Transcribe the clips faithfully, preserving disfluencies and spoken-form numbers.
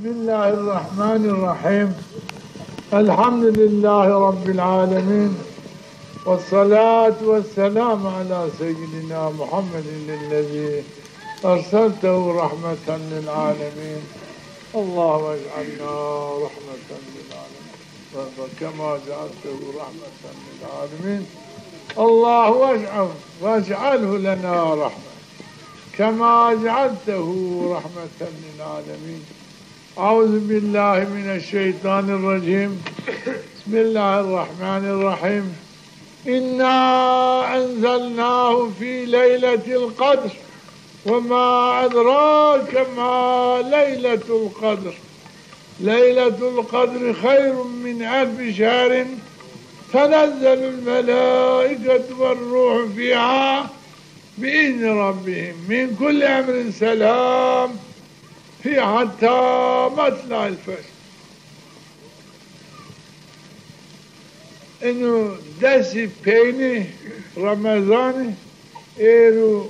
بسم الله الرحمن الرحيم. الحمد لله رب العالمين. والصلاة والسلام على سيدنا محمد الذي أرسلته رحمة للعالمين. اللهم اجعلنا رحمة للعالمين. كما جعلته رحمة للعالمين. اللهم اجعل، واجعله لنا رحمة. كما جعلته رحمة للعالمين. أعوذ بالله من الشيطان الرجيم. بسم الله الرحمن الرحيم. إنا أنزلناه في ليلة القدر. وما أدراك ما ليلة القدر. ليلة القدر خير من ألف شهر. تنزل الملائكة والروح فيها بإذن ربهم من كل أمر سلام هي حتى مطلع الفجر. Ino desî peynî Remezanî, êro,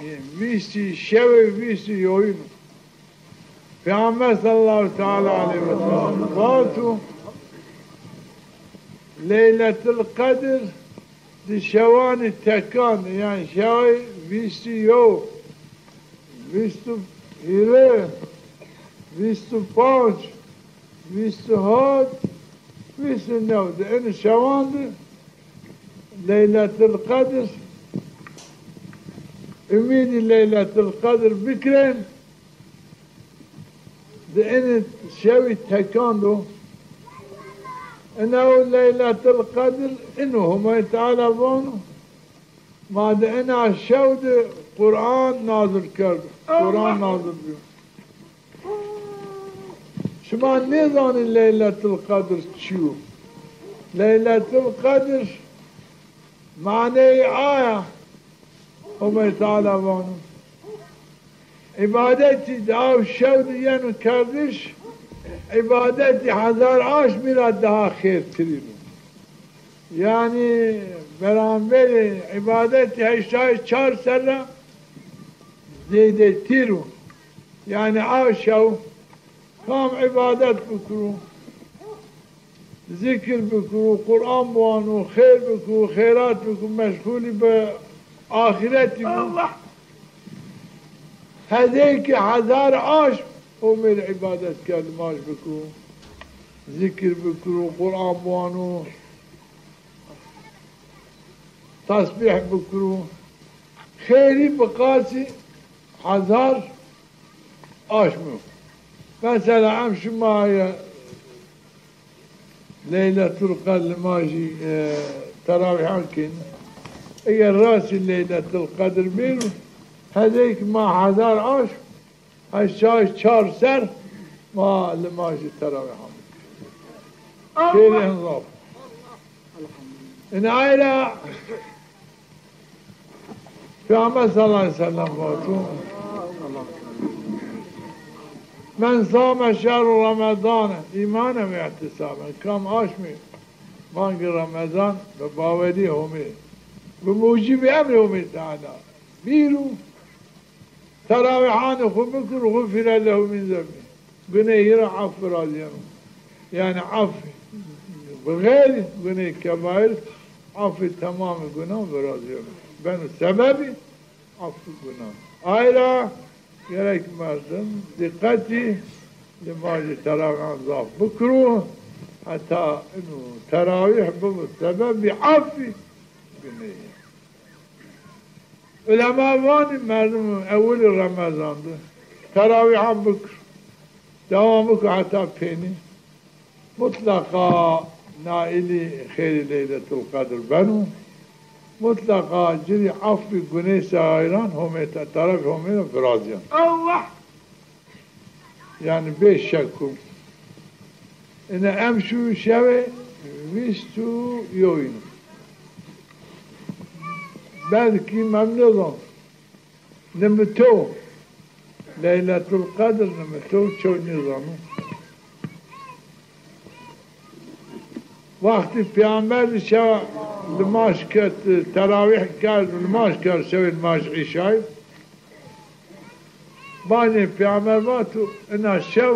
e, vîstî şewê vîstî yoyîn o. Peyxamber sallallahu teala aleyhi ve sellem vato, Leyletul Qedr di şewanî tekan, yanî şewê vîstî yew, vîst û hîrê, vîst û panc, vîst û hat, vîst û new di. Enî şewan di Leyletul Qedr, umîdî Leyletul Qedr bikirin. Di enî şewî tekando. Ina o Leyletul Qedr ino Homay Teala vano. Ma di ina şew di Quran nazil kerdo. Quran nazil biyo. Şima nêzanî Leyletul Qedr çi yo? Leyletul Qedr maneyê aya Homay Teala vano. Îbadetî di aw şew di yeno kerdiş, îbadetî hezar aşmî ra daha xêrtirîn o. Yanî beramberê îbadetî heştay çar serre zêdetîr o. Yanî aw şew kam îbadet bikiro, zikir bikiro, Quran biwano, xêr bikiro, xêrat bikiro, meşxulî bi axîretî bo. Allah! Hezêkî hezar aşm Homê rê îbadet kerd, nimaj bikiro, zikir bikiro, Quran biwano, tesbîh bikiro, xêrî bi qasî hezar aşm o. Mesela em şima ya Leyletul Qedr nimajî, e, terawîhan kên. Eger rastî Leyletul Qedr bêro, hezêk ma hezar aşm, heştay çar ser ma nimajî terawîhan bikên. Şêrê hin zaf. Ina ay ra Peyxamber sallallahu aleyhi ve sellem vato, "Men same şehru Remedane îmanen ve ihtisaben." Kam aşmî mangê Remezan bi bawerî Homê, bi mucîbî emrê Homê Teala bîro, terawîhanê xwu bikiro, xufîre lehu min zenbî. Guneyî ra af virazîyeno. Yanî af bi xeyrî guneyî kebaîr, afê temamê gunan virazîyeno. Beno sebebî afê gunan. Ay ra gerek merdim dîqetî nimajê terawîhan zaf bikiro. Heta ino terawîh bibo sebebî afî guneyî. Ulema vanî merdim ewilî Remezan de terawîhan bikir, dewam bikir heta pênî. Mutleqa naîlî xêrî Leyletul Qedr beno. Mutleqa ci rê afî gunê sexayîran Homê te-, terefê Homê ra virazîyan. Allah! Yanî bê şek o. Ina emşu şewê vîst û yewîn o. Belkî mem nêzan. Nimito. Leyletul Qedr nimito, çew nêzano. Wextî Peyxamber di şewa nimaj kerd, terawîh kerd, nimaj kerd şewê nimaj îşayî. Vanê Peyxamber vato, ina şew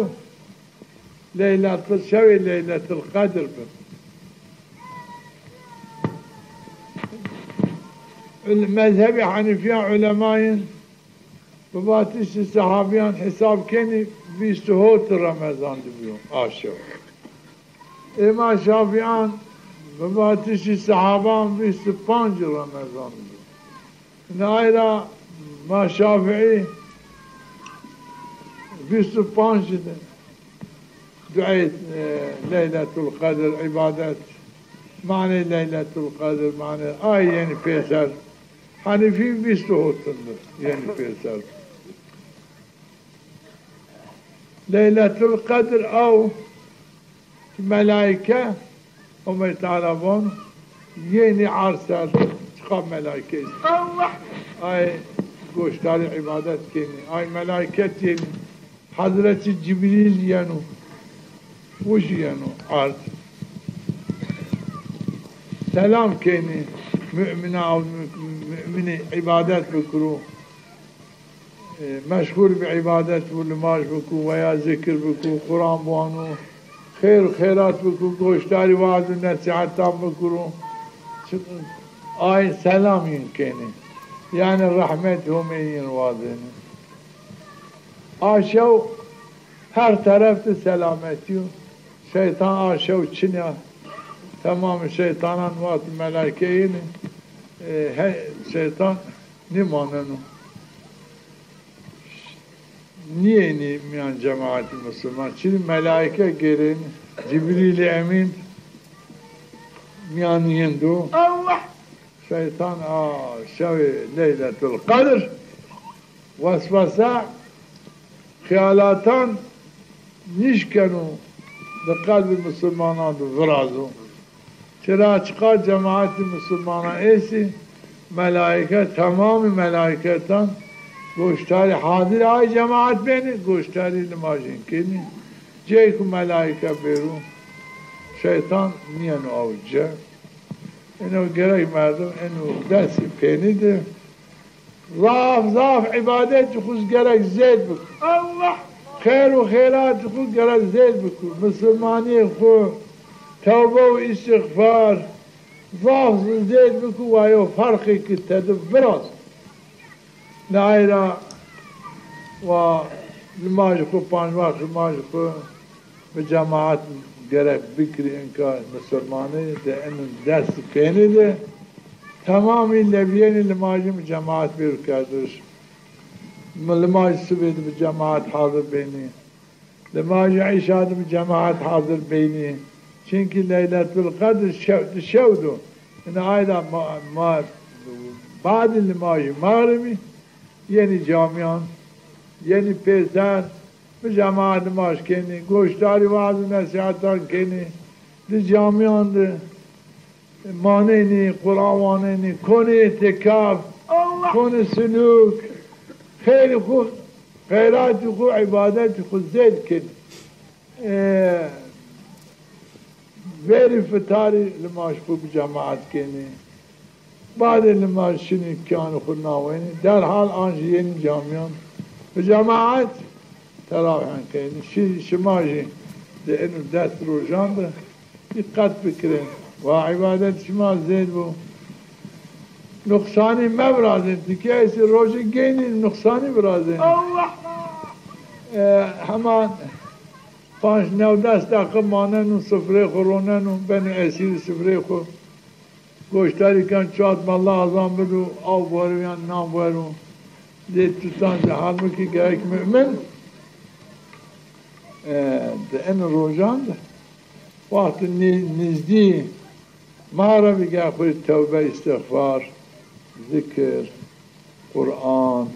Leyletul, şewê Leyletul Qedr bi. Ul-, mezhebê Henîfîyan ulemayên bi vatişî sehabîyan hesab kenî vîst û hot Remezan di bîyo a şew. Ê ma Şafîan bi vatişî sehaban vîst û panc Remezan di bîyo. Nay ra ma Şafîî vîst û panc de duayê, e, Leyletul Qedr, îbadet, manê Leyletul Qedr, manê ay yenî pêser. Henîfî vîst û hot indir yenî pêser. Leyletul Qedr aw ki melaîke, Homê Teala vano, yenî erd ser, çiqa melaîke est. Allah! Ay goştarî îbadet kenî. Ay melaîket yenî. Hezretî Cibrîl yeno. Û jî yeno erd. Selam kenî. Mumîna ew mumînî îbadet bikiro. E, meşxul bi îbadet û limaj bikû, weya zikir bikû, Quran biwano, xêr û xêrat bikû, goşdarî waaz û nesîhetan bikiro. Çi-, ay selam yin kenî. Yanî rehmet Homê yin wazenî. A şew her teref de selametî yo. Şeytan a şew çin ya. Temamê şeytanan wextî melaîke yenî, e, he, şeytan nêmaneno. Nîyenî mîyan cemaetî musulman. Çinî melaîke gêrenî, Cibrîlî Emîn mîyan yin do. Allah! Şeytan a şewê Leyletul Qedr weswese, xeyalatan nîşkeno di qelbê musulmanan di virazo. Çira çiqa cemaetî musulmanan estî, melaîke, temamî melaîketan goştarî hazir ay cemaet benî, goştarî limajên kenî. Cey ku melaîke bêro, şeytan nîyeno aw ci. Ino gerek merdim ino destî pênî de zaf zaf îbadetî xwu gerek zêd bikû. Allah! Xeyr û xeyratî xwu gerek zêd bikû. Misilmanîyê xwu, tewbe û îstîxfar zaf zêd bikû, wa yo ferqêkî tedi viraz. Nayra wa limajî xwu, panc wext limajî xwu bi cemaet gerek bikirî, inka misilmanî de inin dest pênî de temamî levîyenî limajî bi cemaet bêro kerdiş. Mi limaj sibê de bi cemaet hazir benî. Limajî îşa de bi cemaet hazir benî. Çimkî Leyletul Qedr şew, di şew do. Ina ayda ma, ma badê limajî mexribî yenî camîyan, yenî pêser, bi cemaet limaj kenî, goşdarî waaz û nesîhetan kenî, di camîyan de manenî, Quran wanenî, konê îtîkaf, Allah! Konê sinûk, xeyrî xwu, xeyratî xwu, îbadetî xwu zêd kenî. E, verî fitarî limaj xwu bi cemaet kenî. Badê limaj şinî kîyanê xwu nawenî. Derhal an jî yenî camîyan. Bi cemaet terawîhan kenî. Şî, şima jî di ino des rojan de dîqet bikirên. Wa îbadet şima zêd bo. Nuqsanî mevirazên. Ti kesî rojî gênî nuqsanî virazên. Allah! E, heman panc, new, des deqe maneno, sifrê xwu roneno, beno esîrî sifrê xwu. Goştarî ken çat mela azan bido, aw bero yan nan bero. Zê tutan zî halbukî gerek mumin, e, di in rojan de wextê nî-, nîzdî ma ra bî gerek xwu rê tewbe, îstîxfar, zikir, Quran,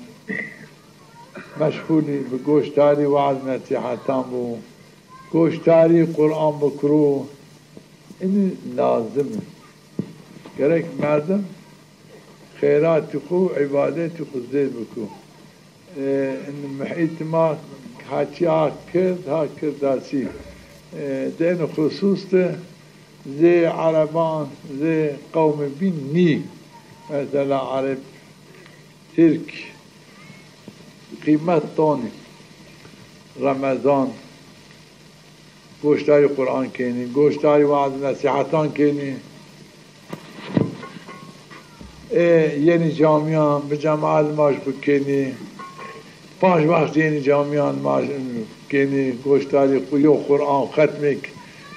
meşxulî bi goştarî waaz nesîhetan bo, goştarî Quran bikiro. Inî lazim î. Gerek merdim xeyratî xwu, îbadetî xwu zêd bikiro. E, in muhît ma ha çî ha kird, ha kirdasî. E, di in xusus de zê ereban, zê qewmê bîn nî. Mesela ereb, tirk, Qîmet danî. Remezan goşdarî Quran kenî, goşdarî weaz nesîhetan kenî. Ê yenî camîyan bi cemaet limaj xwu kenî. Panc wext yenî camîyan limaj kenî, goşdarî xwu yo Quran xetmêk,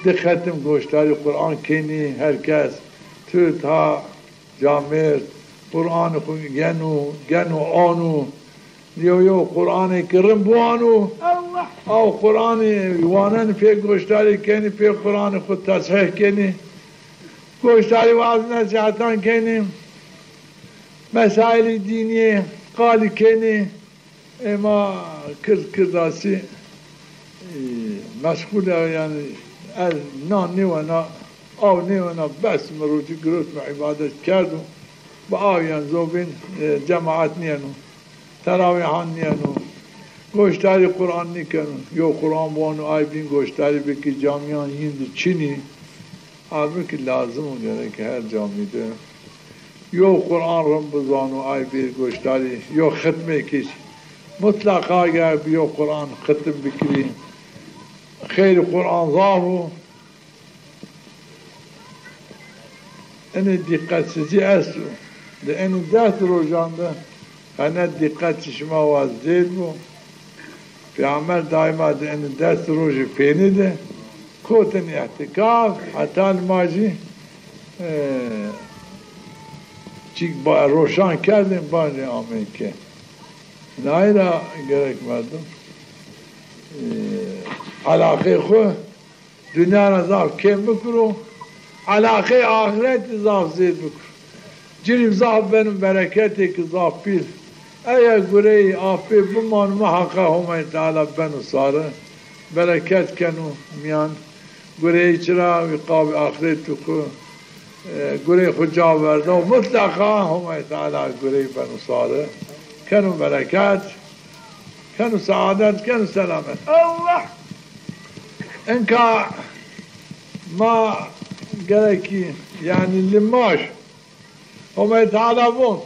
di xetim goşdarî Quran kenî her kes. Tu ta camêrd, Quranê xwu yeno, geno ano. Yo yo Quranê ki rind biwano. Allah! Aw Quranê wanenî pê goşdarî kenî, pê Quranê xwu teshîh kenî. Goşdarî weaz nesîhetan kenî. Mesaîlî dînî qalî kenî. Ê ma kird kirdasî, e, meşxul ya, yanî ez nan nêwena, aw nêwena, bes mi rocî girot mi îbadet kerdo. Bi aw yan zobîn, e, cemaet nîyeno. Terawîhan nîyeno. Goşdarî Quran nîkeno. Yo Quran biwano, ay bîn goşdarî bikî, camîyan yîn di çinî. Halbukî lazim û gerek her camî de yo Quran rind bizano, ay bêr goşdarî, yo xitmêkî. Mutleqa ger bi yo Quran xitim bikirî, xeyrî Quran zaf o. Enê dîqetsizî esto. Di enî des rojan de qe ne dîqetî şima wa zêd bo. Peyxamber daîma di enî des rojî pênî de kotin îtîkaf, heta limajî, e, çîk ba-, roşan kerdin, bancê ameyî ke. Nayê ra gerek merdim, e, elaqê xwu dinya ra zaf kêm bikiro, elaqeyê axretî zaf zêd bikiro. Ci rê zaf beno bereketêk zaf pîl. Eger gureyî afê bimano, muheqeq Homay Teala beno sare, bereket keno mîyan. Gureyî çira wî qabê axretî xwu, e, gureyê xwu ca verda û mutleqa Homay Teala gureyî beno sare, keno bereket. Keno seadet, keno selamet. Allah! Inka ma gerekî, yanî limaj. Homay Teala von: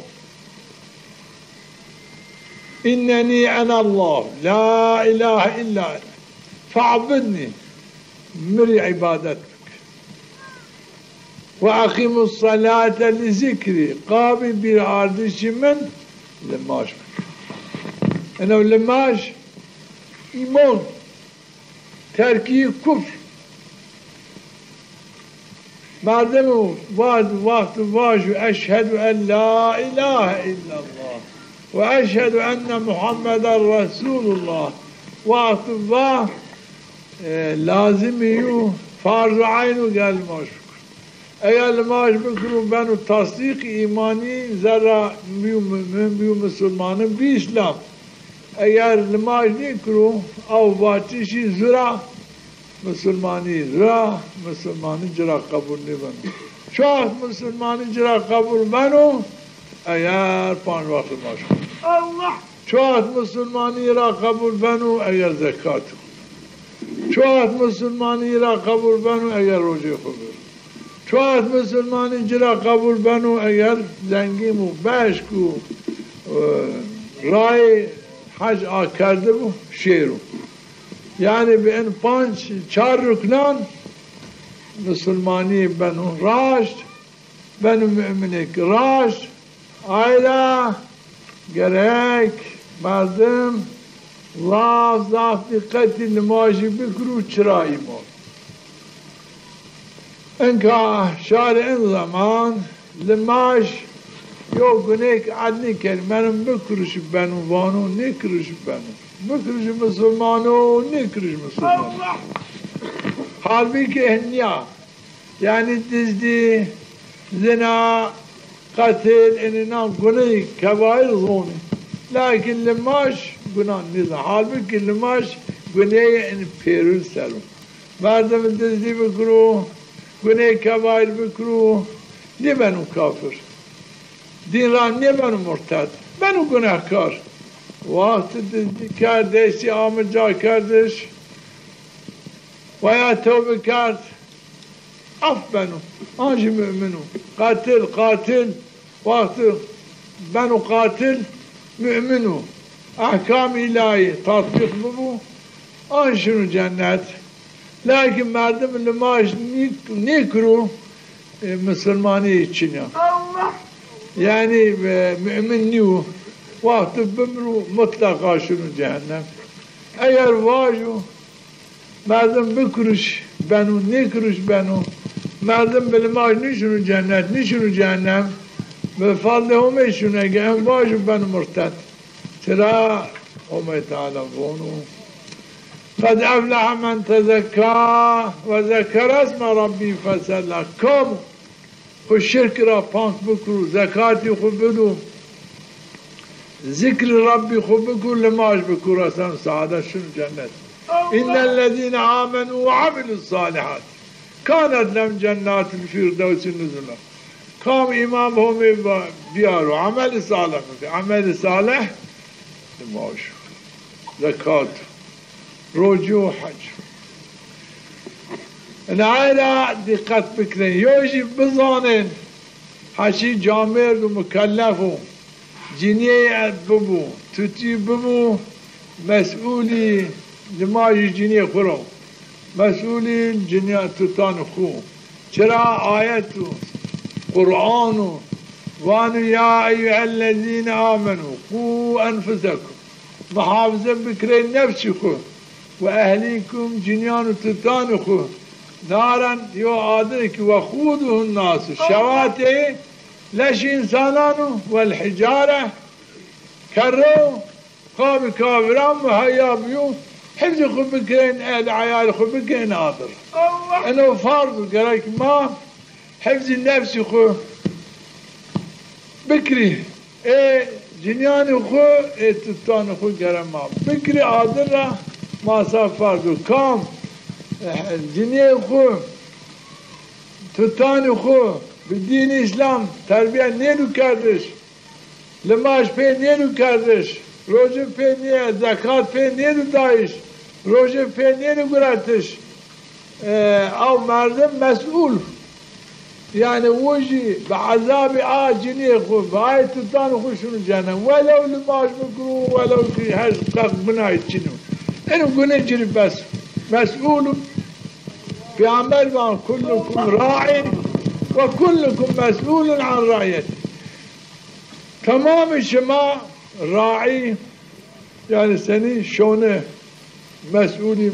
"İnnenî enallah, la ilahe illa ene, fe'budnî." Mi rî îbadet bik. "Ve eqîmus salate li zikrî." Qabî bîr ardişî min limaj bik. Eno limaj îmon, terkî kufr. Merdimo va-, wexto vajo eşhedû en la îlahe îllallah ve eşhedû enne Muhammeden Resûlullah. Wexto va, e, lazimî yo, farz û eyn o ger limaj bikiro. Eger limaj bikiro, beno tasdîq, îmanî, zerra bîyo mumin, bîyo musulmanin, bî îslam. Eger limaj nêkiro, aw vatişî zura musulmanî ra, musulmanî ci ra qebul nêbeno. Çi wext musulmanî ci ra qebul beno? Eger panc wext limaj kiro. Allah! Çi wext musulmanî ra qebul beno? Eger zekat. Çi wext musulmanî ra qebul beno? Eger rocê xwu biro. Çi wext musulmanî ci ra qebul beno? Eger zengîn û beşk û, e, rayê hec akerdibû, şêro. Yanî bi en panc, çar ruknan musulmanî beno raşt, beno muminêk raşt, ay ra gerek merdim zaf, zaf dîqetî limajî bikiro, çira îmon. Inka şarê in zeman limaj yo guneyêk ed nêkerî, merdim bikirişî beno vano, nêkirişî beno. Bikirişî musulmano, nêkirişî musulmano. Allah! Halbukî in nîya. Yanî dizdî, zina, qetil, enê nan guneyê kebaîr zonî. Lakin limaj guna nêzan. Halbukî limaj guneyê in pêrûn ser o. Merdim dizdî bikiro, guneyê kebaîr bikiro, nêbeno kafir. Dîn ra nêbeno murted. Beno gunehkar. Wextî dizdî kerd, destî ame cakerdiş, weya tewbe kerd, af beno. An jî mumin o. Qatil, qatil, wextî beno qatil, mumin o. ehkam îlahî tatbîq bibo, an şino cennet. Lakin merdim limaj nî-, nêkiro, e, misilmanî çin a. Yanî, e, mumin nîyo. Wexto bimro mutleqa şino cehennem. Eger vajo merdim bi kuruş beno, nê kuruş beno, merdim bi limaj nişino cennet, nişino cehennem, bi fazlê Homê şino, ege en vajo beno murted. Çira? Homê Teala vono, "Qed eflehe men tezekka ve zekkere isme rabbî fesella." Kam xwu şirk ra pak bikiro, zekatî xwu bido, zikrî Rabbî xwu bikiro, limaj bikiro, reseno saadet, şino cennet. Înnellezîne amenû ve amilus salihât kânet lehum cennatul firdewsî nuzula. Kam îman bi Homê va-, biyaro, emelî salih bike. Emelî salih, limaj, zekat, rocî û hec. Inay ra dîqet bikirin. Yo jî bizanên, heşî camêrd û mukellef o. Cinîyê bibo, tutî bibo, mesûlî limajî cinîyê xwu ro. Mesûlî cinîya tutanê xwu. Çira? Ayet o, Quran o, vano, "Ya eyyuhellezîne amenû, qû enfusekum." Muhafize bikirê nefsî xwu. "Ve ehlîkum", cinîyan û tutanê xwu. "Naren", yo adir kî, "veqûduhun nasu", şewatê leşê însanan o, "vel hicare", kerre o, qabî kafiran muheya biyo, hifzî xwu bikirên, ehl eyalî xwu bikirên adir. Eno farz o, gerek ma hifzî nefsî xwu bikirî. Ê cinîyanê xwu, ê tutanê xwu gere ma bikirî adir ra, ma ser ferz o. Kam, e, cinîyê xwu, tutanê xwu bi dînî Îslam terbîye nêdo kerdiş, limaj pê nêdo kerdiş, roce pê nê-, zekat pê nêdo dayiş, roce pê nêdo guretiş, e, ew merdim mesûl. Yanî o jî bi ezabê a cinîyê xwu, bi ayê tutanê xwu şino cehennem. Welew limaj bikiro, welew kî her qe gunayê çin o. Eno gune ci rê bes o. Mesûl o. Peyxamber van, "Kullukum ra'in ve kullukum mes'ulun an ra'iyetî." Temamê şima raî, yanî senî şone, mesûlî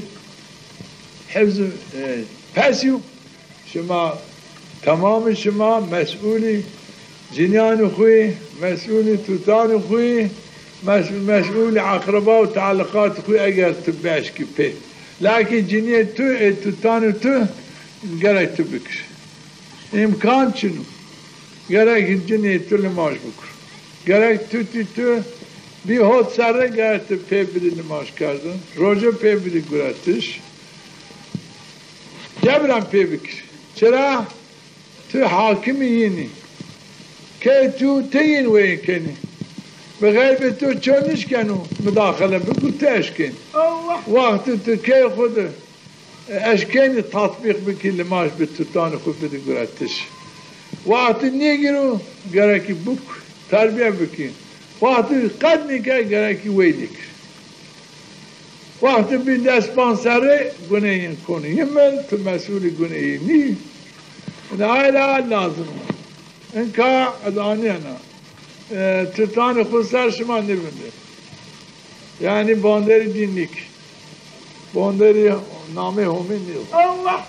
hifz, e, pesî yo. Şima, temamê şima mesûlî cinîyanê xwu yî, mesûlî tutanê xwu yî, mes-, mesûlî eqreba û tealluqatê xwu yî eger tu bieşkî pê. Lakîn cinîyê tu, ê tutanê tu gerek tu bikir. Îmkan çin o. Gerek cinîyê tu limaj bikir. Gerek tutî tu bî hot serre, gerek tu pê bidî limaj kerdin. Roce pê bidî guretiş. Cebren pê bikir. Çira? Tu hakimî yin î. Key tu ti yin weyîn kenî. Bi xeybê tu ço nişkeno mudaxele biko, ti eşkên. Wextê tu key xwu de eşkenî tatbîq bikî, limaj bi tutanê xwu bidî guretiş. Wextê nêgiro, gerekî bik, terbîye bikî. Wextê qet nêke, gerekî weylî kir. Wextê bî des panc serrî, gune yin kono. Yin ben, tu mesûlî gune yin î. Ina ayra lazim o. Inka ez anîyena. E, tutanê xwu ser şima nêvindê. Yanî banderî dîn nîk. Banderî namê Homê nêva.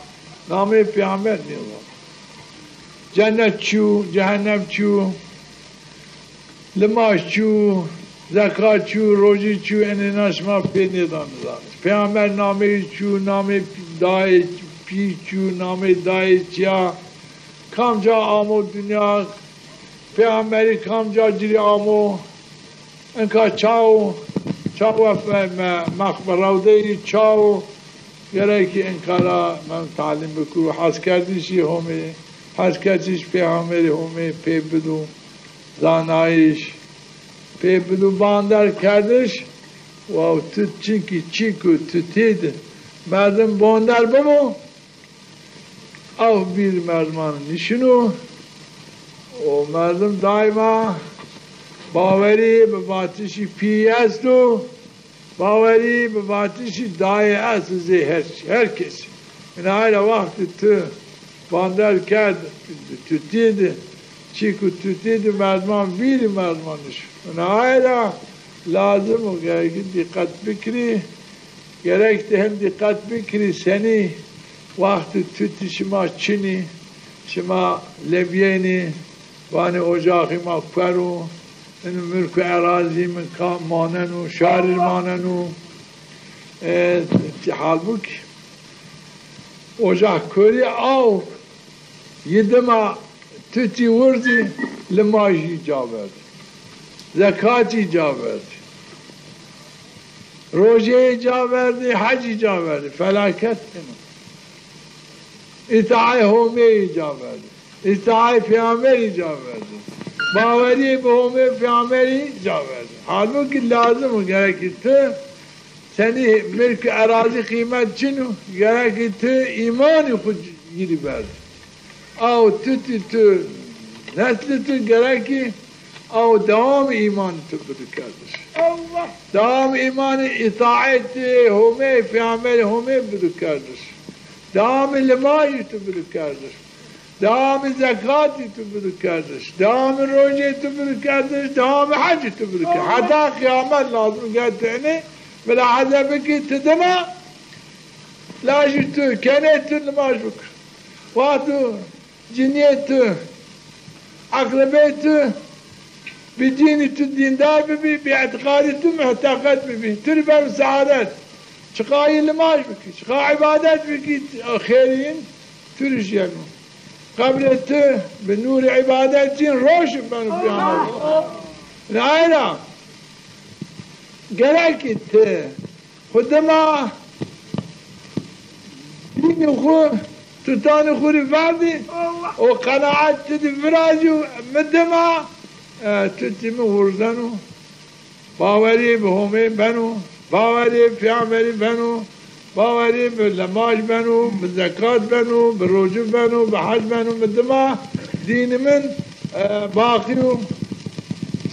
Namê Peyxamber nêva. Cennet çi yo, cehennem çi yo, limaj çi yo, zekat çi yo, rocî çi yo, enê na şima pê nêdanê zaniş. Peyxamber nameyî çi yo, namê dayê pî çi yo, namê dayê çi ya, kamca amo dinya, Peyxamberî kamca ci rê amo, inka çawo, çawo fe-, me-, meqbe-, rewdeyî çawo, gerekî inka ra mem talîm bikiro, heskerdişî Homê, heskerdişî Peyxamberî Homê pê bido zanayîş, pê bido banderkerdiş. Wa tu çinkî çîko tu têde merdim bander bibo, ew bîr merdiman nişino û merdim daîma Bawerî bi vatişî pîyî esto, bawerî bi vatişî dayê esto zê her, her kesî. Ina ay ra wextê tu bander kerd tutî de, çîku tutî de merdiman vîrî merdiman nişo. Ina ay ra lazim o gerek dîqet bikirî, gerek de hem dîqet bikirî senî wextê tutî şima çinî, şima levîyenî, vanê ocaxî ma kuer o, ino milk û erazî mi ka maneno, şarî maneno. E, halbukî ocax kuerî aw yi dima tutî wirzî limajî ca verdî, zekatî ca verdî, rojeyê ca verdî, hecî ca verdî. Felaket ino. Îtaê Homeyî ca verdî. Îtaê Peyxamberî ca verdî. Bawerî bi Homê Peyxamberî ca verdî. Halbukî lazim o, gerekî tu senî milk û erazî qîmet çin o, gerekî tu îmanî xwu gîrî berdî. Aw tutî tu, neslî tu gerekî aw dewam îmanî tu bidu kerdiş. Allah! Dewam îmanî îtaetî Homê, Peyxamberî Homê bidu kerdiş. Dewamî limajî tu bidu kerdiş. Dewamî zekatî tu bidu kerdiş. Dewamî rojê tu bidu kerdiş. Dewamî hecî tu bidu kerdiş. Heta qiyamet lazim o ke tu enê milahaze bikî, tu dima lajî tu, kenê tu limaj bikir. Wexto cinîyê tu, eqrebeyê tu, bi dînî tu dîndar bibî, bi îtîqadî tu muteqed bibî. Tu rê beno seadet. Çiqayî limaj bikî, çiqa îbadet bikî, xêrîn tu rê jî yeno. Qebrê tu bi nûrê îbadet cîn roşn beno pîya ma. Aye ra gerekî tu xwu dima dînî xwu, tutanî xwu rê verdî û qenaet tu dî virazî û mi dima, e, tutî mi wurzeno. Bawerî bi Homê beno, bawerî Peyxamberî beno, bawerî bi limaj beno, bi zekat beno, bi rocî beno, bi hec beno, mi dima dînî min, e, baqî yo,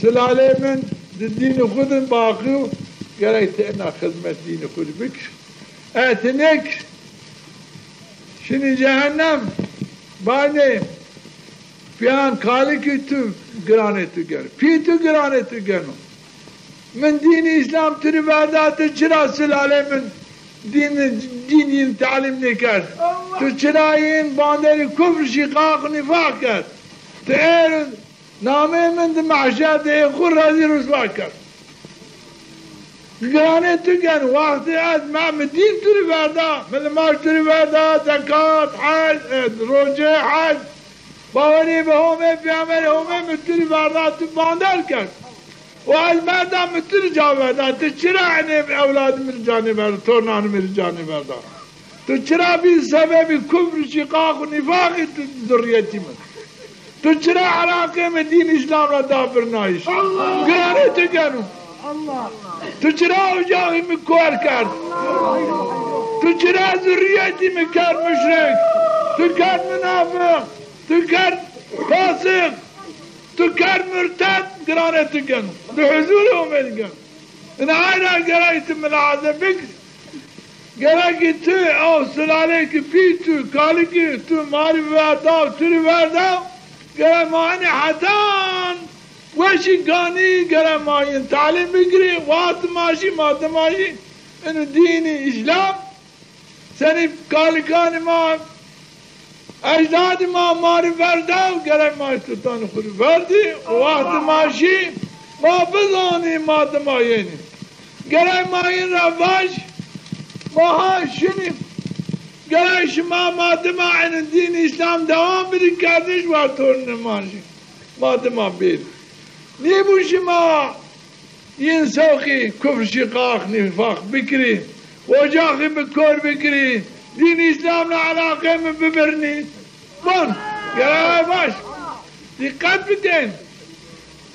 silaleyê min di dînî xwu de baqî yo, gerek ti ena xizmet dînî xwu de bikir. E, ti nêkir, şinî cehennem, banê. Pîyan kalikî tu giranê tu geno. Pî tu giranê tu geno. Min dînî Îslam tu rê verda, tu çira silalê min dîn, dîn yin talîm nêkerd? Tu çira yin banderî kufr, şîqaq, nîfaq kerd? Tu êr nameyê min di mehşer de ê xwu rezîl rûswa kerd. Giranê tu gen, wextê ez, me, mi dîn tu rê verda, mi limaj tu rê verda, zekat, hec, e, roce, hec, bawerî bi Homê, Peyxamberê Homê mi tu rê verda, tu bander kerd. Û ez merda mi tu rê ca verda, tu çira enê ewladî mi rê ca nêverda, tornanî mi rê ca nêverda? Tu çira bî sebebî kufr, şîqaq û nîfaqî tu zurrîyetî mi? Tu çira elaqê mi dîn Îslam ra da birnayîş? Giranê tu geno. Tu çira ocaxî mi kuer kerd? Tu çira zurrîyetî mi kerd muşrik? Tu kerd munafiq? Tu kerd fasiq? Tu kerd murted? Giranê tu geno. Di huzurê Homê de geno. Ina ay ra gerek tu milahaze bikir. Gerekî tu ew silaleyê ki pî tu, kalikî tu ma rê verda û tu rê verda, gerek ma enê hetan weşî ganî gerek ma yin talîm bigirî, wextê ma jî, ma dima jî ino dînî Îslam senî kalikanê ma, ecdadê ma ma rê verda û gerek ma tutanî xwu rê verdî û wextê ma jî ma bizanî ma dima yenî. Gerek ma yin ra vaj, ma ha şinî. Gerek şima ma dima eno dîn Îslam dewam bidî kerdiş, wa tornê ma jî ma dima bêrî. Nêbû şima yin sewqî kufr, şîqaq, nîfaq bikirî, ocaxî bi kor bikirî, dîn Îslam ra elaqê mi bibirnî. Van, gerek baş dîqet bikên.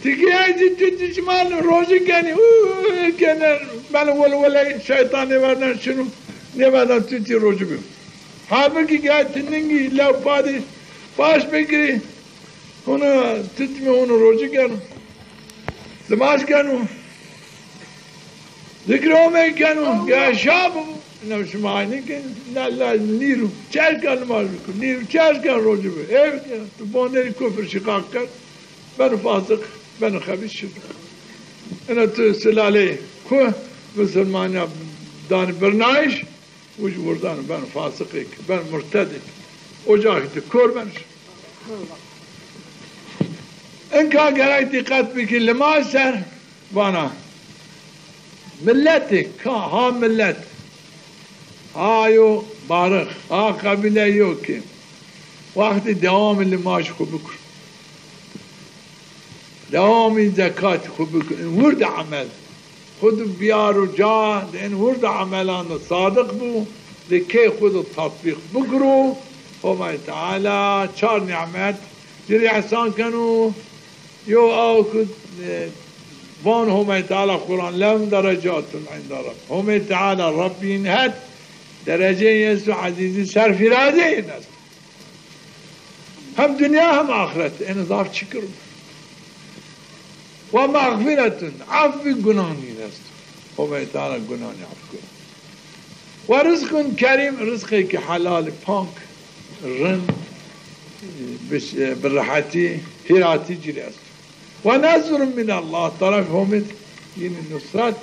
Tikî ey zî tu dî şima rojî kenî, û, kene, beno welweley şeytan nêverden şinû, nêverden tu tî rojî bî. Halbukî gel ti ningî lew padî baş bikirî, hunu tutmî, hunu rojî keno. Nimaj keno. Zikr Homê keno. Gere şa bibo. Ina şima aynî ke. Na la nîru çer ken nimaj biko. Nîru çer ken rocî bi. Ev ke tu bonderî kufir şiqaq ken. Beno fasiq, beno xebîs şiqaq. Ina tu silalê ku musulmanya danî birnayîş. Uc wirdan ben fasiqêk, ben murtedêk. Ocaxî de kor ben. Inka gerek dîqet bikî limaj ser vana. Milletê ka ha millet, ha yo barix, ha qebîle yo ki wextî dewamî limaj xwu bikir. Dewamî zekatî xwu bikir. In wirdi emel. Xwu di biyaro ca, di in wirdi emelan de sadiq bu, di key xwu di tatbîq bikiro, Homay Teala çar nîmet ci rî ihsan keno. Yo aw ku, e, van Homay Teala Quran, "Lehum derecatun inde Rabb." Homay Teala Rabbîn het dereceyê esto, ezîzî serfîrazeyên esto. Hem dinya hem axiret. Ene zaf çi kir. Ve mağfiretun, afvî gunanîn esto. Homay Teala gunanî af kir. Ve rizqun kerîm, rizqêkî helal, pank, rind, bi, bi rehetî, hîratî ci rê esto. Ve nasrun minallah, taraf Homê yine nusret,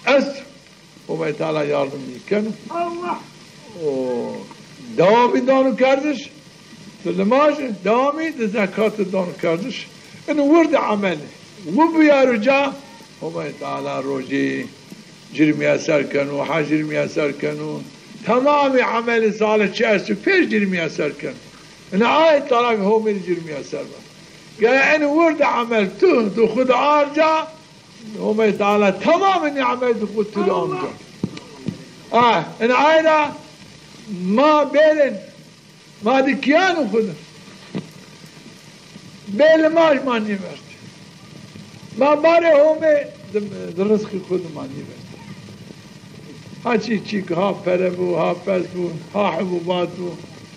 e, esto. Homay Teala yardim keno. Allah! O dewamî dano kerdiş, di limaj, dewamî di zekat dano kerdiş. In wirdi emel. Wu biyaro ca, Homay Teala rocî ci rî miyeser keno, hec ci rî miyeser keno. Temamî emelî salih çi esto pêr ci rî miyeser keno. Ina ay tarafî Homê ci rî miyeser ba. Gere in wirdi emel tu, tu xwu di ar ca, Homay Teala temamê nîmetî xwu tu de amca. Ah, in ay ra ma bêrên, ma di kiyanê xwu de. Bê limaj ma nîvert. Ma barê Homê di, di rizqî xwu de ma nîvert. Ha çî çîk, ha pere bu, ha pes bu, ha hubûbat bu.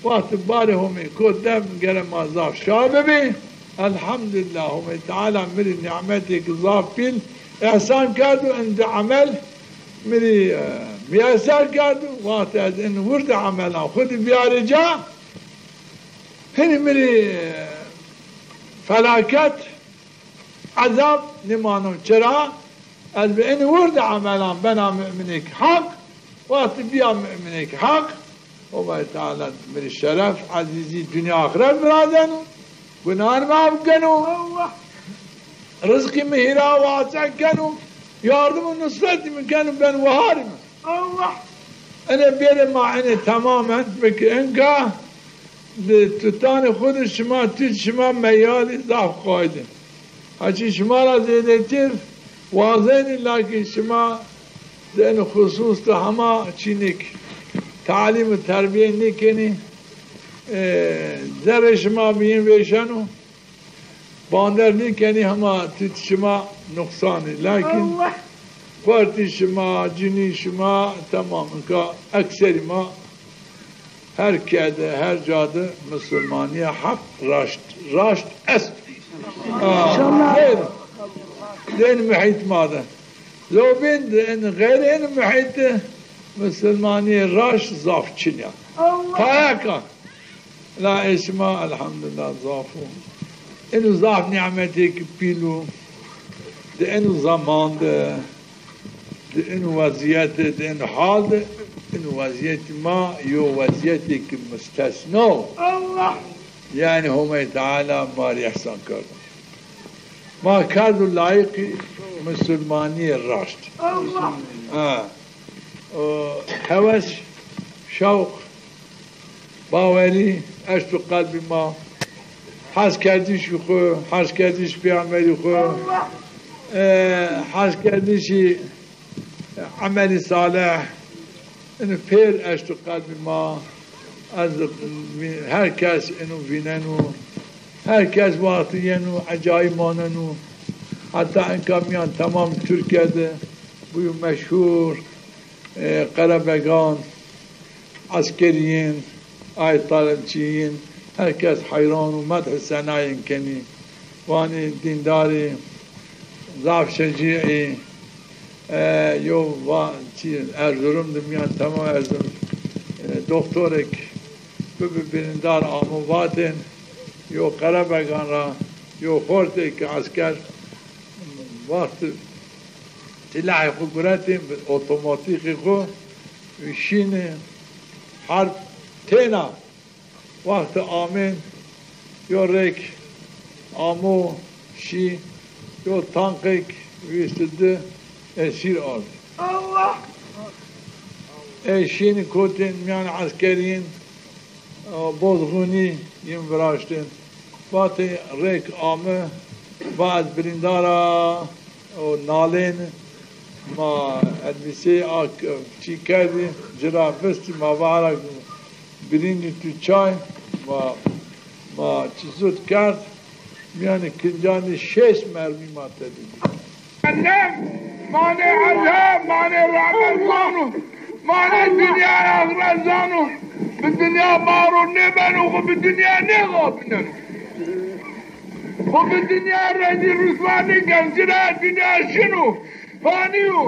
Wextî barê Homê kot dem gere ma zaf şa bibî. Elhamdulillah, Homê Teala mi rî nîmetêk zaf pîl îhsan kerdo, in di emel mi rî, e, miyeser kerdo. Wextî ez in wirdi emelan xwu di biyarî ca, hinî mi rî, e, felaket, ezab nîmano. Çira? Ez bi in wirdi emelan bena mu'minêk heq, wextî biya mu'minêk heq, Homay Teala mi rî şeref, ezîzî, dinya axiret virazeno, gunahî mi af keno, Allah! Rizqî mi hîra wase keno, yardim û nusretî mi keno, ben wiharî mi. Allah! Ene bêrê ma ene temamen, mi ki inka di tutanê xwu di şima, tut şima meyalî zaf qayîl in. Haçî şima ra zêdetir wazenî, lakîn şima di in xusus de hema çînêk talîm û terbîye nêkenî. E, zerrê şima bîyin vêşeno, bander nêkenî, hema tut şima nuqsan î. Lakîn Allah! Partî şima, cinî şima, temam, inka ekserî ma Her kerde, her ca de musulmanîya heq raşt, raşt est. Aa, xeyr. Di in muhît ma de. Lobên di in xeyr in muhît de musulmanîyê raşt zaf çin ya. Payaka. La ê şima elhamdulillah zaf o. Eno zaf nîmetêk pîl o. Di eno zaman de Di in wezîyet de, di in hal de, in wezîyetî ma yo wezîyetêkî mustesna o. Allah! Yanî Homay Teala ma rê îhsan kerdo. Ma kerdo layîqî musulmanîyê raşt. Allah! Ha. O hewes, şewq, Bawerî eşto qelbî ma. Hezkerdişî xwu, hezkerdiş pêxemberî xwu, e, hezkerdişî emelî salih. Ino pêr eşto qelbî ma. Ez vî-, her kes ino vîneno. Her kes wextî yeno, ecayî maneno. Heta inka mîyan temam Tirkîye de bûyo meşhur. E, qerebegan, eskerîyên, ay talimçîyên, her kes heyran û medh û senayên kenî. Vanê dîndarî zaf şecî ê, e, yo va-, çi, Erzurum de mîyan, temam Erzurum, e, doktorêk bibi birîndar amo vatên, yo qerebegan ra yo xortêk esker wext silahê xwu guretên, bi otomatîkê xwu şînê, herb têna. Wextê amên, yo rêk amo, şî, yo tanqêk vîst û di esîr ardî. Allah! Ey şînî kotên mîyan eskerîn, bozxûnî yin viraştên. Vatê rêk ame, va ez birîndar a, o nalên ma elbîseyê a çî kerdî, ci ra vistî, ma va hera birîndî tu çay, ma, ma çi zût kerd, mîyanê kincanî şêst mermî ma tede dî. Cehennem, manê ezab, manê rehmet zano, manê dinya axiret zano. Bi dinya baro nêbeno, xwu bi dinya nêxapîneno. Xwu bi dinya rezîl rûswa nêken, zira dinya şino, fanî yo.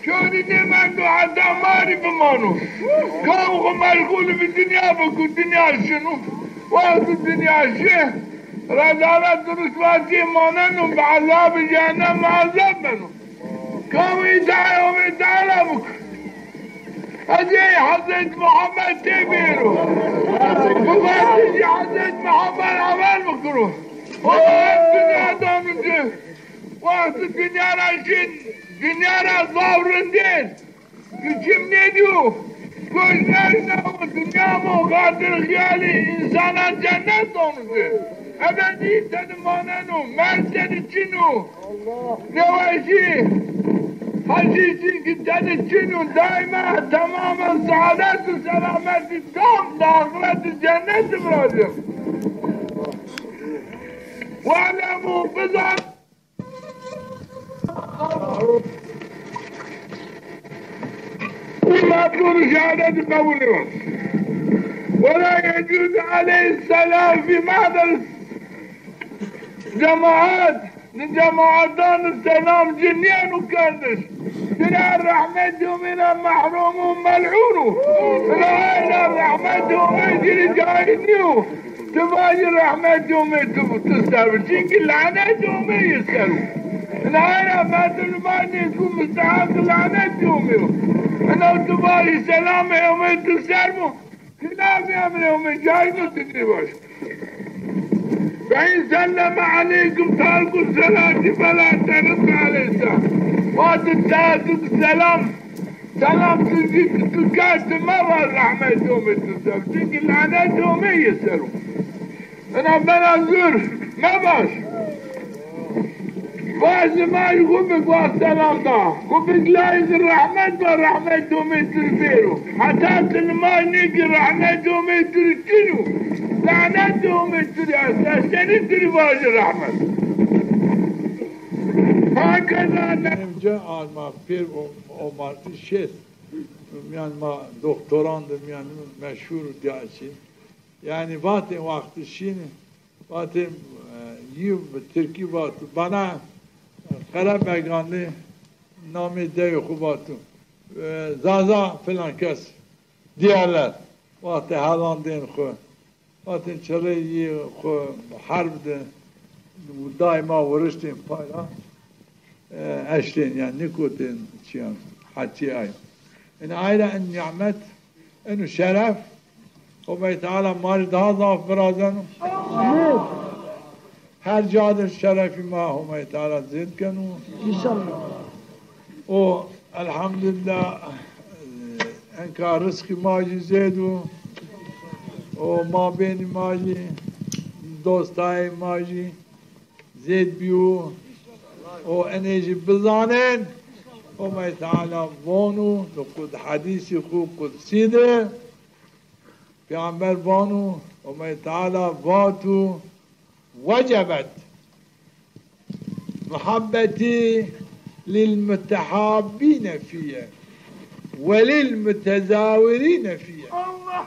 Çorî nêmendo heta marî bimano. Kam xwu meşxulî bi dinya biko, dinya şino. Wextî dinya şi, rezalet û rûswatî maneno, bi ezabê cehennem azad beno. Kam îtaê Homê Teala biko. Ez ey Hezret Muhammed tê bêro. Bi vatişî Hezret Muhammed emel bikiro. O hep dinya dano ci. Wextî dinya ra şin, dinya ra zaf rindên. Çim nêdîyo. Goş nêşnawo, dinya mo xatir xiyalî însanan cennet dano ci. Ebedî tede maneno, merg tede çin o. Neweşî, heşîşî ki tede çin o, daîma temamen seadet û selametî tam di axiret û cennet di virazîyo. We'lemû, bizan. Matlûb şehadetî qebûl nêwa. Ve la yecûzû aleyhî selam fî mehdel cemaat. Di cemaadan selam ci nîyeno kerdiş. Zira rehmetî Homê ra mehrûm û melûn o. Ina ayna rehmetî Homê ci rê cayîz nîyo. Ti vajî rehmetî Homê ti, ti ser bi. Çimkî lanetî Homê yi ser o. Ina ayna merdimê ma nê ku musteheq lanetî Homê yo. Ina ti vajî selamê Homê ti ser bo. Xilafê emrê Homê cayîz o, ti nêvaj. Fe in selleme aleykum tarku selati fela teruddu aleyhî selam. Wextî tarku selam, selam tu zî tu kerd, ti mevaj rehmetî Homê tu ser. Çimkî lanetî Homê yi ser o. Ina bena zur, mevaj. Vajî ma xwu bi gwa selam da. Xwu bi layîq rehmet va, rehmetî Homê tu rê bêro. Heta ti nimaj nêkî rehmetî Homê tu rê çin o. Lanetî Homê tu rê est. Ez senî tu rê vajî rehmet. Hakeza ne- Emce alma pêr o, o martî şêst. Mîyan ma doktoran de mîyan meşhûr dîya çî. Yanî vatên wextî şînî, vatên, e, yi bi tirkî vat, bana, e, Qerebeganlî namê dewê xwu vato. E, Zaza filan kes, diğerler. Wextê helandên xwu, vatên çirê yi xwu herb de û daîma wiriştên pay ra. E, eştên, yanî nêkotên çiyan, hetî ay. Ina ay ra in nîmet, ino şeref, Homay Teala ma rê daha zaf virazeno. Her ca de şerefî ma Homay Teala zêd keno. Înşallah. O, elhamdulillah, e, enka rizqî ma jî zêd o. O mabênî ma jî, dostayê ma jî zêd bîyo. O enê jî bizanên, Homay Teala vano, di qud-, hedîsî xwu qudsî de, Peyxamber vano, Homay Teala vato, "Wecebet muhabbetî lil mutehabbîne fîye ve lil mutezawirîne fîye." Allah!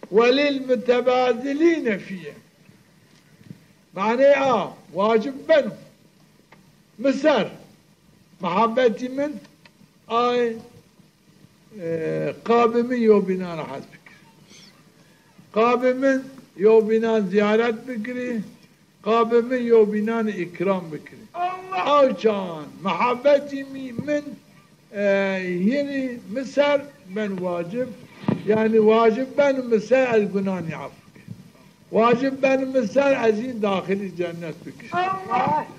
"Welil mutebazilîne fîye." Manê a, wacib beno mi ser, muhabbetî min, ay, e, qabê min yewbînan ra hes bikir. Qabê min yewbînan zîyaret bikirî, qabê min yewbînan îkram bikirî. Aw çan, muhabbetî mi-, min, e, hînî mi ser ben wacib, yanî wacib beno mi ser ez gunanî af bikir. Wacib beno mi ser ez hîn daxilî cennet bikir.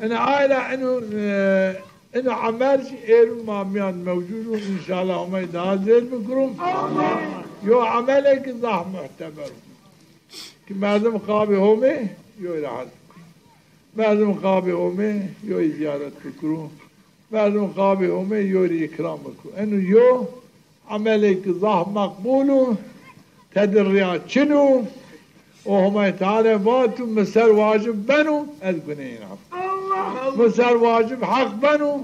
Ina ay ra ino, e, ino emel jî êrû ma mîyan mewcûd o, înşallah Homay daha zêr bikiro. Yo emelê ki zaf muhteber o. Ki merdim qabê Homê yoy ra hes bikiro. Merdim qabê Homê yoy zîyaret bikiro. Merdim qabê Homê yo rê îkram biko. Eno yo emelê ki zaf meqbul o, tedi riya çin o. O Homay Teala vato mi ser wacib beno, ez guneyên af. Mi ser wacib heq beno,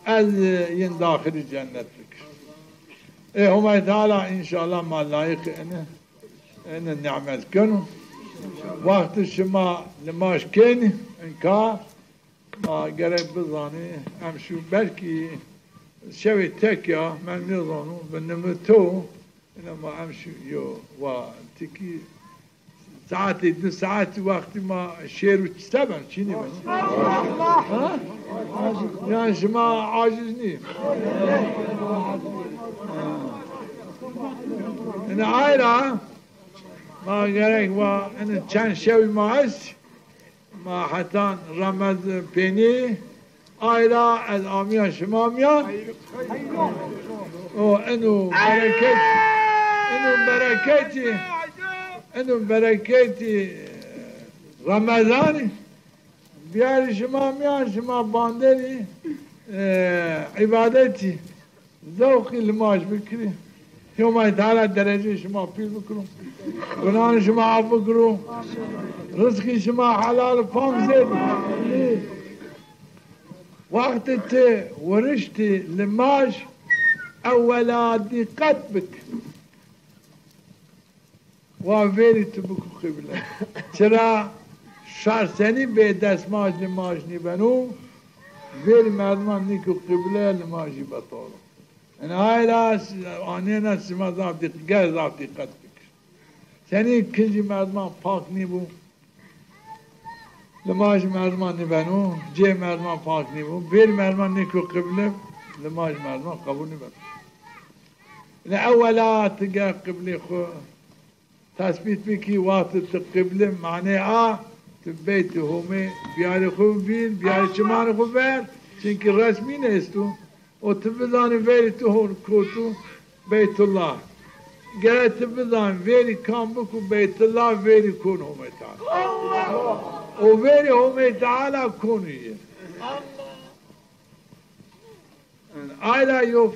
ez, e, yin daxilî cennet bikir. Ê Homay Teala înşallah ma layîqê ene, ene nîmet keno. Wextê şima limaj kenî, inka Ma gerek bizanî, emşu belkî şewê tek ya, men nêzano, bi nimito, ina ma emşu yo wa tikî saetê, di saetî wextî ma şêr û çi se ben, çînî ben. Ha? Yanî şima aciz nî. Ina ay ra ma gerek wa, ina çend şewî ma est, Ma hetan Remez pênî, ay ra ez amîya şima mîyan. O eno bereket, eno bereketî, eno bereketî Remezanî biyarî şima mîyan, şima banderî, e, îbadetî. Zewqî limaj bikirî. Homay Teala dereceyê şima pîl bikiro. Gunanê şima af bikiro. Rizqî şima helal û pam zêd bikiro. Wextê ti wiriştî limaj, ewela dîqet bik. Wa verî tu biko qîble. Çira şar senî bê desmaj limaj nîbeno, verî merdiman nîko qîble, limajî betal o. Ina ay ra anêna sima zaf dîq-, ger zaf dîqet bikir. Senî kincî merdiman pak nîbo, limajî merdiman nîbeno, cê merdiman pak nîbo, verî merdiman nîko qîble, limajî merdiman qebûl nîbeno. Ina ewela ti ger qiblê xwu tesbît bikî, wextê ti qiblê manê a, ti Beytê Homê biyarê xwu vîr, biyarê çimanê xwu ver, çimkî resmî nêesto. O ti bizanî verî ti hon koto Beytullah. Gere ti bizanî verî kam biko Beytullah, verî kon Homê Teala. O verî Homê Teala kon îyê. Ay ra yo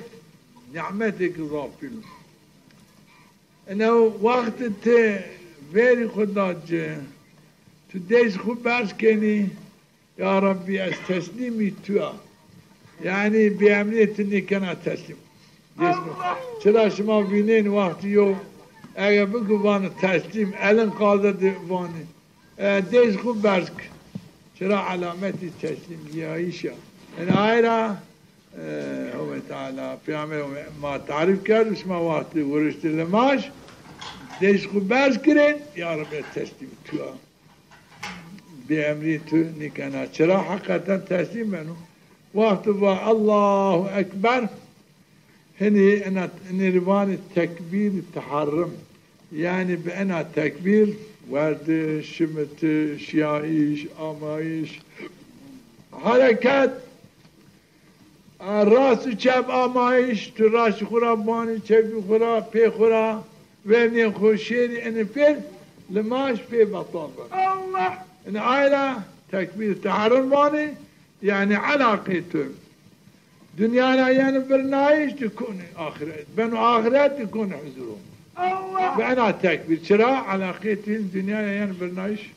nîmetêk zaf pîl o. Ina wextê ti verî xwu da ci, tu dêst xwu berz kenî, ya Rebbî, ez teslîmî tu ya. Yanî bêemrîyê tu nêkena teslîm. Dêst xwu. Çira şima vînên wextî yo ege biko vano teslîm, elin qazê de vanê. E, dêst xwu berz ki. Çira elametî teslîmîyayîş a. Ina ay ra, e, Homê Teala, Peyxamber Homê ma tarîf kerd, şima wextê wiriştê limaj, dêst xwu berz kirên, ya Rebbî, teslîm tu ya. Bêemrî tu nîkena. Çira heqeten teslîm beno. Wextê va Allahu Ekber, Hinî ena, hinî rê vanê tekbîr teharrum. Yanî bi ena tekbîr werdiş, şimitiş, şiyayîş, amayîş, hereket, a, rast û çep amayîş, tu rastî xwu ra banî, çepî xwu ra, pê xwu ra, vernîyê xwu şêrî, enî pêr limaj pê betal beno. Allah! Enî ay ra tekbîr teharrum vanê, yanî elaqê tu. Dinya ra yeno birnayîş, tu konê axiret. Beno axiret, tu konê huzuro. Allah! Bi ena tekbîr. Çira? Elaqê tu dinya ra yeno birnayîş.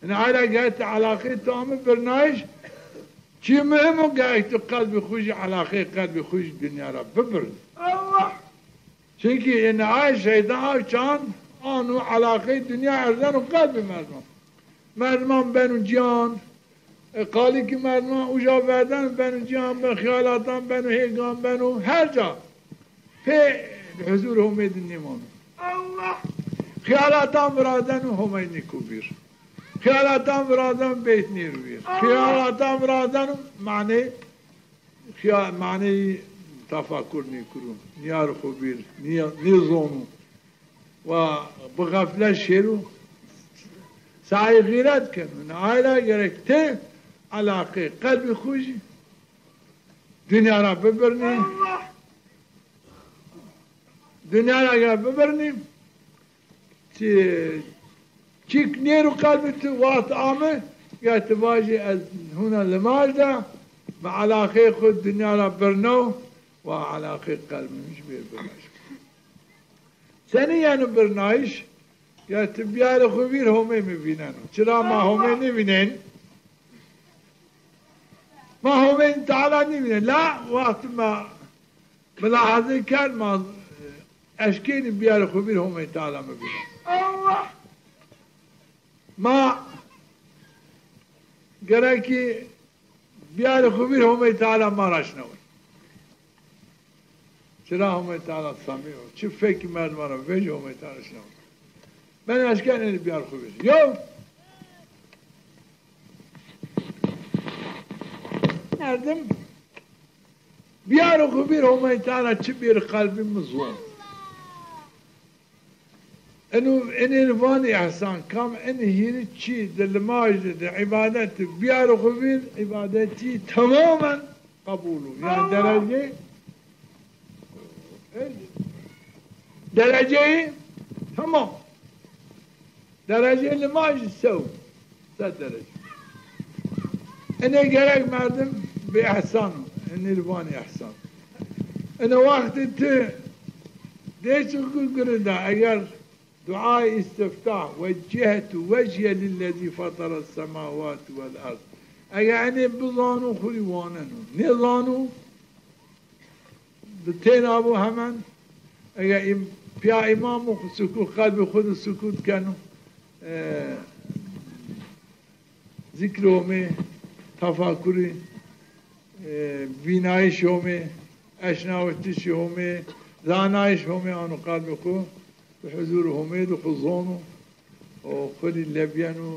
Ina ay ra gerek tu elaqê tu ame birnayîş. Çî muhîm o, gerek tu qelbê xwu jî, elaqeyê qelbê xwu jî dinya ra bibirnî. Allah! Çimkî ina ay şeytan aw çan ano elaqeyê dinya erzeno qelbê merdiman. Merdiman beno cîyan, e, qalîkî merdiman uca verdeno beno cîyan, beno xeyalatan, beno hêgan, beno her ca. Pê huzur Homê de nêmano. Allah! Xeyalatan virazeno Homey nêko vîr. Xeyalatan virazeno beyt nêro vîr. Allah! Xeyalatan virazeno manê, xiya-, maneyî tefakur nêkiro. Nîyaro xo vîr, nîya-, nêzono. Wa bi xeflet şêro, saê xîret keno. Ina ay ra gerek ti elaqê qelbê xo jî dinya ra bibirnî. Dinya ra ger bibirnî, ti çîk nêro qelbê ti, waxt ame, ger ti vajî ez hona limaj de, mi elaqeyê xo dinya ra birnaw, wa elaqeyê qelbê mi jî bêr birnaş. Senî yeno birnayîş? Ya ti biyarê xo vîr Homê mi vîneno. Çira ma Homê nêvînên? Ma Homê Teala nêvînên. La wext ma milahaze kerd ma, e, eşkenî biyarê xo vîr Homê Teala mi vîneno. Allah! Ma gerekî biyarê xo vîr Homey Teala ma ra şinawit. Çira Homey Teala Semî o. Çi fekî merdiman ra vejî Homey Teala şinawit. Ben eşken enî biyar xo vîr. Yew merdim biyarê xo vîr Homey Teala çi bêrî qelbî mi zon. Eno, enê vanî ihsan, kam enê hîrî çî di limaj de, di îbadet de biyaro xo vîr, îbadetî temamen qebul o. Yanî dereceyê, dereceyê temam. Dereceyê limaj sew. Sed derece. Enê gerek merdim bi ihsan o. Enê vanî ihsan. Ene wextê ti dêsî xo girida, eger duayê îstiftah, "Weccehtu wechye lillezî fetera semawati wel erd." Eger enê bizano, xo rî waneno. Nêzano, bi têna bo hemen, eger êm-, pîya îmam o, sukût, qelbê xo de sukût keno, e, zikrê Homê, tefakurî, e, vînayîşê Homê, eşnawitişê Homê, zanayîş Homê ano qelbê xo, bi huzurê Homê de xo zono, û xo rî lebîyeno,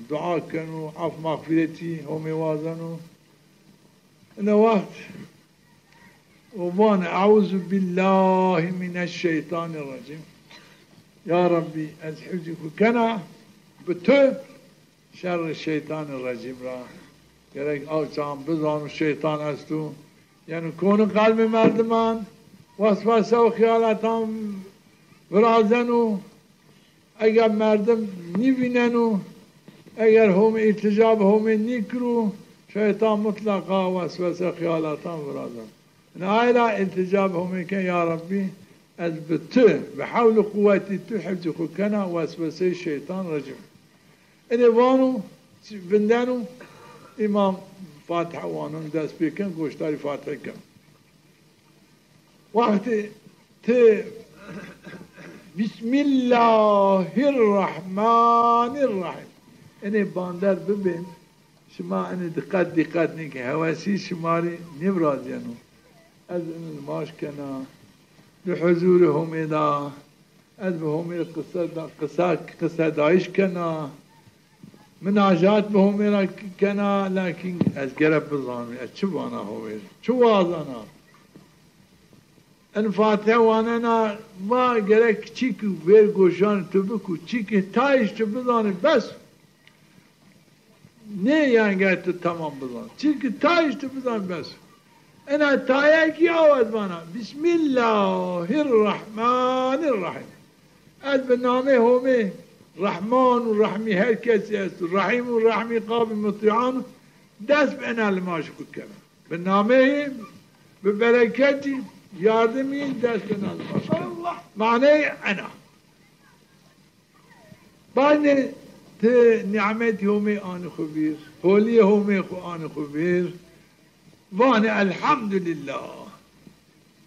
dua keno, af mexfîretî Homê wazeno. Ina wext û van, "Euzu billahi mineşşeytanirracim." Ya Rabbî, ez hifzî xo kena bi tu şerrê şeytanê recîm ra. Gerek aw çaxan bizano şeytan esto. Yanî kono qelbê merdiman, weswese û xeyalatan virazeno. Eger merdim nîvîneno, eger Homê îltîca bi Homê nîkiro, şeytan mutleqa weswese xeyalatan virazeno. Ina ay ra îltîca bi Homê ken, ya Rabbî, ez bi tu, bi hewl û quwetî tu hifzî xo kena wesweseyê şeytan recîm. Enê vano, vindeno, îmam Fatiha waneno, dest pê ken, goşdarî Fatiha keno. Wextê ti Bismillahirrahmanirrahîm. Enê bander bibên, şima enê diqet, diqet nêkên, hewesî şima rî nêvirazîyeno. Ez enê nimaj kena, di huzurê Homê da, ez bi Homê qise da, qisa, qisedayîş kena. Minacet bi Homê ra kena, lakin ez gere bizanî, ez çi vana Homê, çi wazena. En Fatiha wanena, va gerek çîkî vêr goşanê tu biko, çîkî tayîş tu bizanî bes. Nê yanî gerek tu temam bizan. Çîkî tayîş tu bizanî bes. Ena tayekî aw ez vana. Bismillahirrahmanirrahîm. Ez bi namê Homê, Rehman û Rehmî her kesî esto, Rehîm û Rehmî qabî mutîan, dest bi ena limajî xo kena. Bi nameyî, bi bereketî, yardimî dest bi ena limajî kena. Allah! Maneyê ena. Badê ti nîmetî Homê anî xo vîr, holîyê Homê xo anî xo vîr, vanê elhamdulîllah.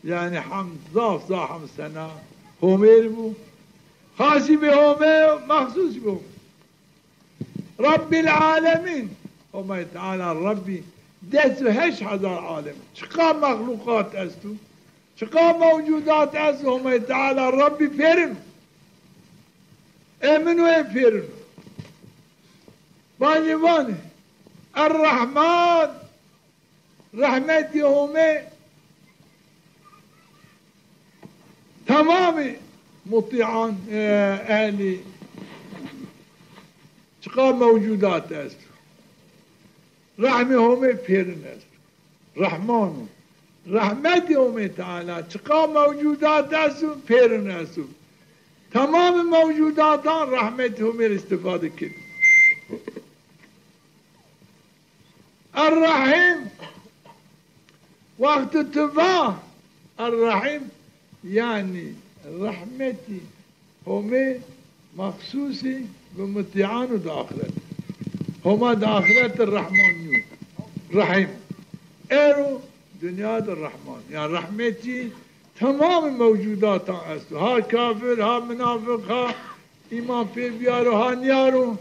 Yanî hemd zaf zaf hemd sena Homê rî bo. Xasî bi Homê, mexsûsî bi Homê. Rabbîl alemîn. Homay Teala Rabbî des û heşt hezar alem. Çiqa mexluqat esto, çiqa mewcudat esto, Homay Teala Rabbî pêrin o. Ê min û ê pêrin o. Bacê vanê, Er-Rehman, rehmetî Homê temamî mutîan, e, ehlî çiqa mewcudat est. Rehmê Homê pêrin est. Rehman o. Rehmetî Homê Teala çiqa mewcudat est û pêrin est û temamî mewcudatan rehmetî Homê rê îstîfade kenî. Er-Rehîm, wextê ti va Er-Rehîm, yanî rehmetî Homê mexsusî bi mutîan û di axiret. Homa di axiret de Rehman nîyo. Rehîm. Êro dinya de Rehman. Yanî rehmetî temamî mewcudatan esto. Ha kafir, ha minafiq, ha îman pê biyaro, ha niyaro.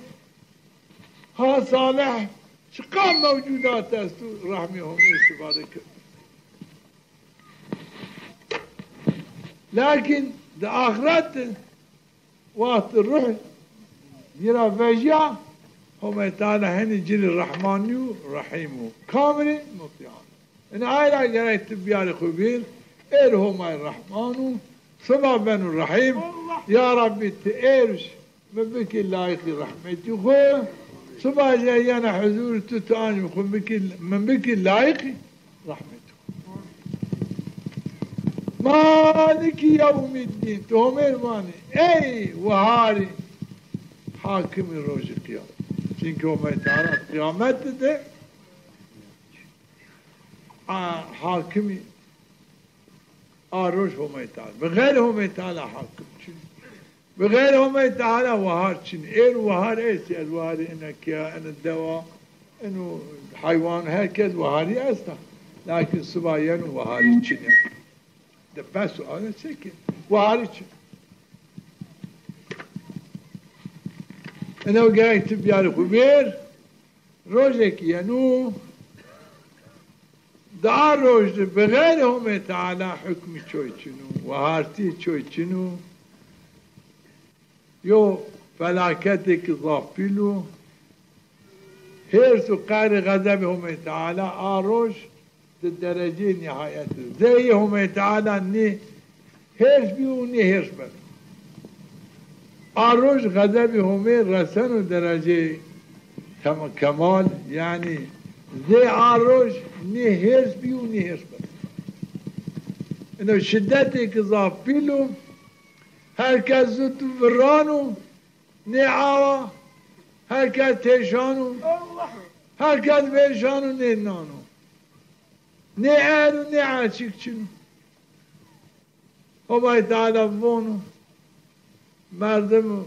Ha salih, çiqa mewcudat esto, rehmê Homê îstîfade keno. Lakin di axiret de, wextê ruh yi ra vejîya, Homay Teala henî ci rê Rehman nîyo, Rehîm o. Kam rê? Mutîan. Ina ay ra gerek ti biyarî xwu vîr, êr Homay Rehman o, siba beno Rehîm. Ya Rabbî, ti êr mi bikî layîqî rehmetî xwu. Siba jî yena huzûr tu, tu ancî xwu bikî, mi bikî layîqî rehmetî xwu. Maliki yewmîddîn. Tu Homê rê vanî, ey weharî, hakimî rojê qiyam. Çunkî Homay Teala qiyamet de a, hakimî a roj Homay Teala. Bi xeyrî Homay Teala hakim çin. Bi xeyrî Homay Teala wahar çin. Êr wahar estî, ez waharî ina kîya, ina dewa, ino heywan, her kes waharî esta. Lakin siba yeno waharî çin ya. De bes o, ana çekî. Waharî çin. Ina gerek ti biyarî xwu vîr. Rojêk yeno, di a roj de bi xeyrî Homê Teala hukmî çoy çin o, wehartî çoy çin o. Yo felaketêk zaf pîl o. Hêrs û qehrî xezebê Homê Teala a roj di dereceyê nîhayet de. Zê yê Homê Teala nê hêrs bîyo û nê hêrs beno. A roj xezebê Homê reseno dereceyê tem-, kemal, yanî zê a roj nê hêrs bîyo û nê hêrs beno. Ino şidetêk zaf pîl o, her kes zû tu virano, nê awa, her kes têşan o, her kes vêşan o, nê nan o. Nê er û nê erçîk çin o. Homay Teala vono, merdim,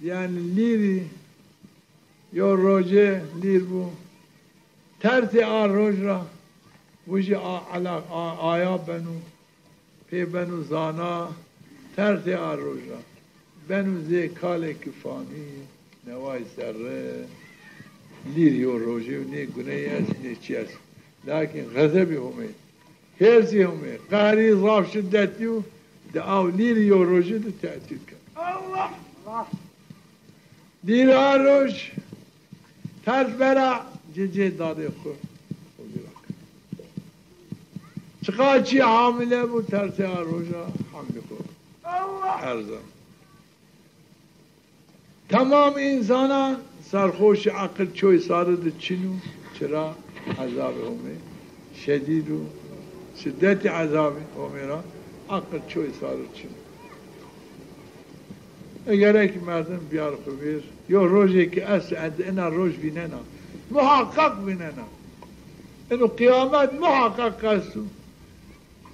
yanî lîrî, yo roje lîr bo. Tersê a roj ra, vujî a, ela, a, aya beno. Pê beno zana, tersê a roj ra. Beno zê kalêkî fanî, neway serre, lîrî yo rojî yo, nê guneyî est, nê çî est. Lakin xezebî Homê, hêrsî Homê, qehrî zaf şidetî yo, di aw lîrî yo rojî di tesîr keno. Allah! Lîr a roj ters bera, cê cê dadê xwu. Çiqa çî hamile bo, tersê a roja hamlî xwu erzeno. Temam însanan serxoşî eqil çoy sarî di çin o, çira ezabê Homê şedîd o, şidetî ezabê Homê ra eqil çoy sarî çin o. E, gerek merdim biyar xwu vîr. Yo rojêkî est, ez ina roj vînena. Muhaqqaq vînena. Ino qiyamet muhaqqaq esto.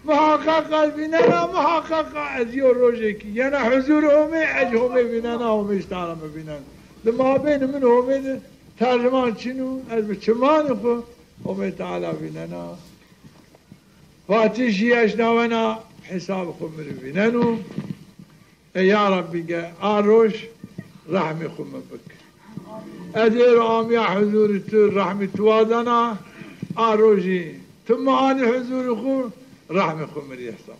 Muhaqqaq ez vînena, muhaqqaq ez yo rojêkî yena huzûrê Homê, ez Homê vînena, Homê îştara mi vînena. Di mabênê min û Homê de terciman çin o, ez bi çimanê xwu Homê Teala vînena. Fatî jî eşnawena, hesabê xwu mi rê vîneno. E ya Rabbî, ge a roj rehmê xwu mi bik. Ez êro amîya huzurî tu, rehmî tu wazena, a rojî tu mi anî huzurî xwu, rehmî xwu mi rî ihsan.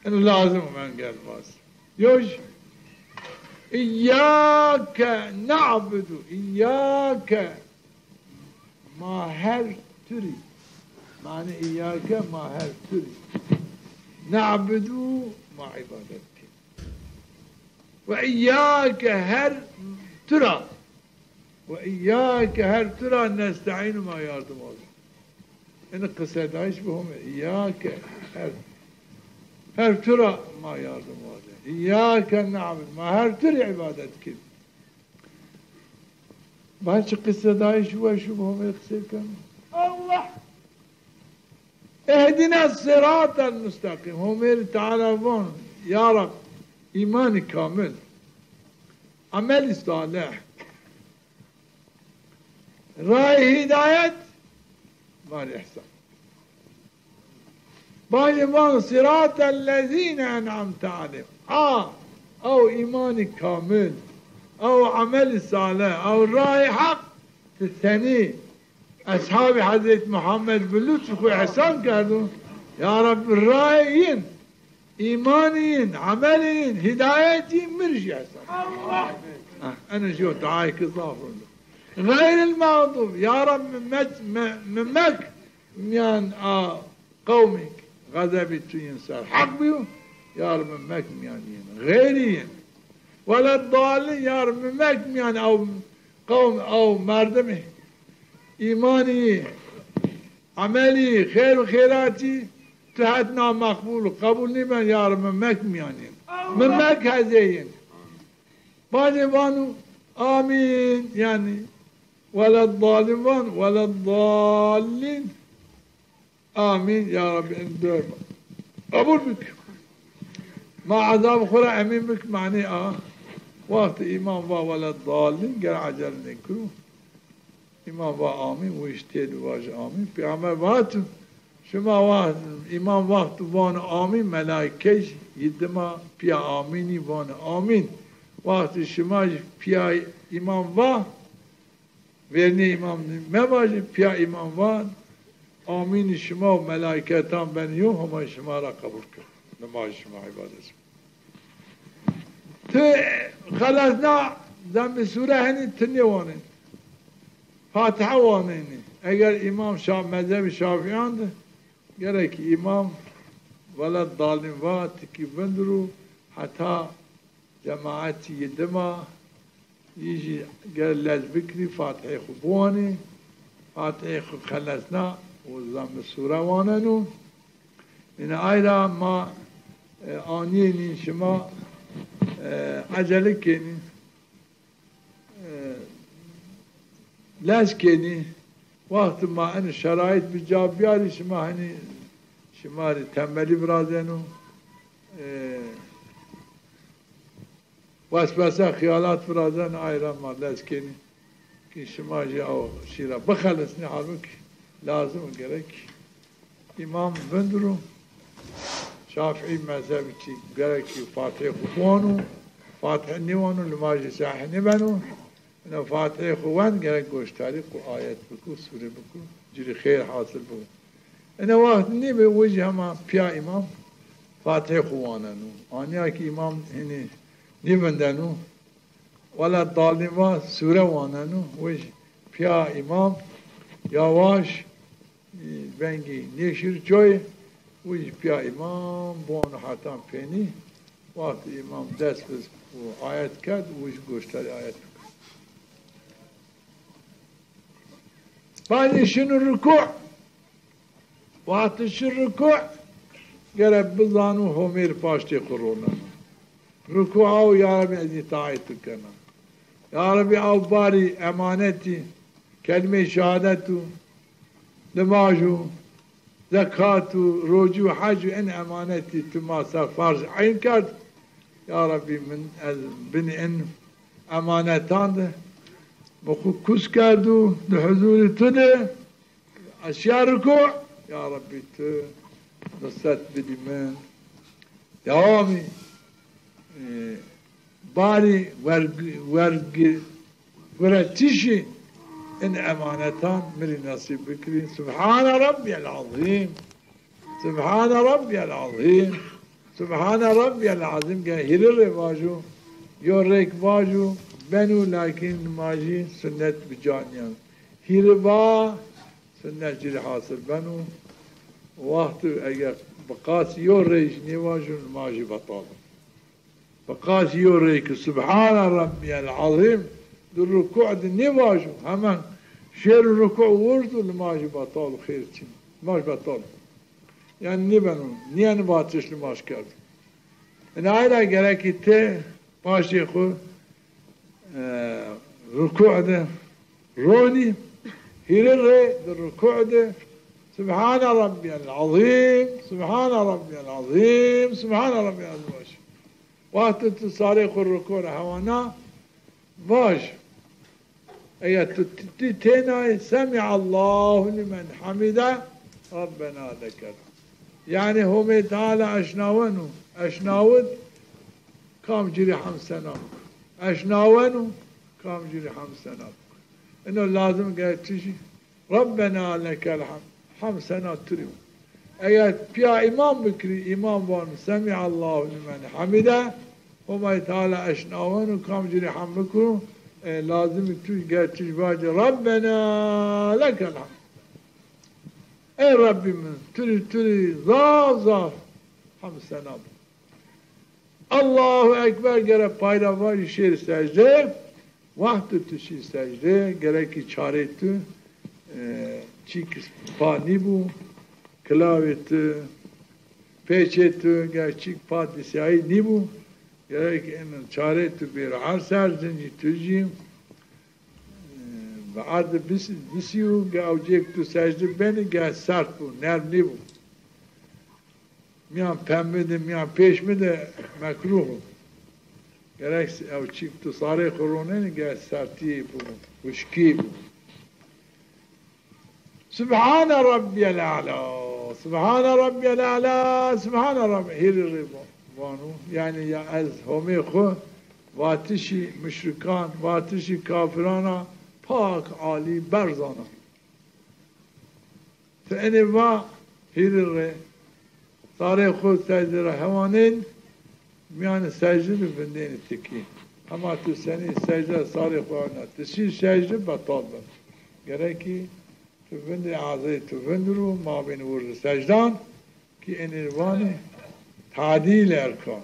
Eno lazim o, men gel vaz. Yoj, îyyâke ne'budu, îyyâke, ma her tu rî. Manê îyyâke, ma her tu rî. Ne'budu, ma îbadet kên. Ve îyyâke, her tu ra. Ve îyyâke, her tu ra, nesta'înu, ma yardim wazên. Ene qisedayîş bi Homê. Îyyâke, her, her tu ra ma yardim wazên. Îyyâke ne'budu, ma her tu rî îbadet kên. Ba çi qisedayîş weş û bi Homê qisey keno. Allah! Ihdina siratal mustaqîm. Homê rî Teala von, ya Rab, îmanî kamil, emelî salih, rayê hîdayet, ma rî ihsan. Bacê van, siratal lezîne en'amte aleyhim. A, ew îmanî kamil, ew emelî salih, ew rayê heq, ti senî eshabî Hezret Muhammed bi lutfî xwu ihsan kerdo. Ya Rabbi, rayê yin, îmanî yin, emelî yin, hîdayetî yin mi rî jî ihsan. Allah! Ah, ene jî yo duayê ki zaf rind o. Xeyril mexdûb, ya Rabbi, mi mek, mi, mi mek mîyan a qewmî ke xezebî tu yin ser heq bîyo, ya Rabbi, mi mek mîyan yin. Xeyrî yin. Weleddalîn, ya Rabbi, mi mek mîyan ew qewm, ew merdimî îmanî, emelî, xeyr û xeyratî tu het na meqbûl û qebûl nîben, ya Rabbi, mi mek mîyan yin. Mi mek hezê yin. Bacê vano, amîn, yanî, weleddalîn van, weleddalîn. Amîn, ya Rabbi, in dua ma qebûl bik. Ma ezab xwu ra emîn bik, manê a. Wextî îmam va weleddalîn, gere ecele nêkiro. Îmam va amîn, wi jî têdî vajî amîn. Peyxamber vato, şima wext, îmam wextî vano amîn, melaîke jî yi dima pîya amînî vano amîn. Wextî şima jî pîya îmam va, vernîyê îmam mevajî, pîya îmam va, amînî şima û melaîketan benî yo, Homay şima ra qebûl kir. Nimaj şima, îbadet şima. Ti xelesna Zemmî sûre henî ti nêwanên. Fatihe wanenî. Eger îmam Şa-, mezhebî Şafîyan de, gerek îmam weleddalîn va tikî vindiro, heta cemaetî yi dima yi jî ger lez bikirî, Fatihê xwu biwanî, Fatihê xwu xelesna û Zemmî sûre waneno. Yine ay ra ma, e, anîyenî şima, e, ecele kenî, e, lez kenî. Wextî ma enî şerait bi ca biyarî, şima henî şima rî tembelî virazeno. E, Weswese, xeyalat virazen, ay ra ma lez kenî ki şima jî ew şî ra bixelisnî, halbukî lazim û gerek îmam vindiro. Şafîî mezhebî çî gerek ki Fatihê xwu biwano, Fatihê nêwano, nimajî sehîh nêbeno. Ina Fatihê xwu wend gerek goştarî xwu ayet biko, sûre biko, ci rî xeyr hasil bo. Ina wext nîbi, wi jî hema pîya îmam Fatihê xwu waneno. Anîya ki îmam hinî nîvindeno, weleddalîn va sûre waneno, wi jî pîya îmam yawaş, e, vengî nêşir coy, wi jî pîya îmam biwano heta pênî. Wextî îmam dest bi û ayet kerd, wi jî goştarî ayet bikir. Bacê şino rukû. Wextî şi rukû, gere bizano Homê rî paştê xwu roneno. Rukû ew, ya Rebî, ez îtaetî kena. Ya Rebî, ew barî emanetî, kelîmeyê şehadet û nimaj û zekat û rocî û hec û in emanetî tu ma ser ferz eyn kerd. Ya Rebî, min ez binî in emanetan de mi xwu kus kerdo di huzurî tu de. Ez şiya rukû, ya Rebî, tu nusret bidî min. Dewamî, e, barî werg-, werg-, guretişî in emanetan mi rî nesîb bikirî. Subhane Rabbiyel Azîm. Subhane Rabbiyel Azîm. Subhane Rabbiyel Azîm ke hîrê rê vajo, yo rêk vajo, beno, lakîn nimajî sunnet bi ca nîyeno. Hîrê va, sunnet ci rê hasil beno. Wexto eger bi qasî yo rê jî nêvajo, nimajî betal o. Bi qasî yo rê ki Subhane Rabbiyel Azîm di rukû de nêvajo, hemen şêro rukû, wurdo, nimajî betal o, xêr çin. Nimaj betal o. Yanî nêbeno, nîyeno vatiş nimaj kerdo. Ina ay ra gerekî ti paştê xwu, e, rukû de ronî, hîrê rê di rukû de Subhane Rabbiyel Azîm, Subhane Rabbiyel Azîm, Subhane Rabbiyel Azîm vaj. Wexto tu sarê xwu rukû ra hewana, vaj. Eger tu ti-, ti tênayê, Semîallahu lîmen hamîde, Rabbena lekel. Yanî Homê Teala eşnaweno, eşnawit, kam ci rê hemd sena biko. Eşnaweno, kam ci rê hemd sena biko. Ino lazim ke tu jî Rabbena lekel hamd. Hemd sena tu rê wo. Eger pîya îmam bikirî, îmam vano, Semîallahu lîmen hamîde, Homay Teala eşnaweno, kam ci rê hemd biko, e, lazim tu ger tu jî vacî, Rabbena lekel hamd. Ey Rebbî mi, tu rê, tu rê zaf zaf hemd sena bo. Allahu Ekber, gere pay ra vajî şêrî secde. Wexto tu şî secde, gerekî çarê tu, e, çîk pa nîbû, kilawê tu, pêçê tu, ger çîk pa disîyayî nîbû, gerekî eno çarê tu bêro her ser, zincî tu jî, e, bi erd bis-, bisîyo, ge ewcêk tu secde benî, ge sert bû, nerm nîbû. Mîyan pembi de, mîyan pêşmi de mekrûh o. Gerek ew çîk tu sarê xwu ronenî, gerek sertî bû, huşkî bû. Subhane Rabbiyel A'la, Subhane Rabbiyel A'la, Subhane Rabbi-, hîrê rê va-, vano. Yanî ya ez Homê xwu vatişî muşrikan, vatişî kafiran ra pak, alî, berz ana. Ti enê va hîrê rê, sarê xwu secde ra hewanên, mîyanê secde de vindênê tikî. Hema tu senî secde sarê xwu ana, ti şî secde betal beno. Gerekî tu vindê, azey tu vind ro mabên wurd û secdan, ki enê vanê tadîl erkan.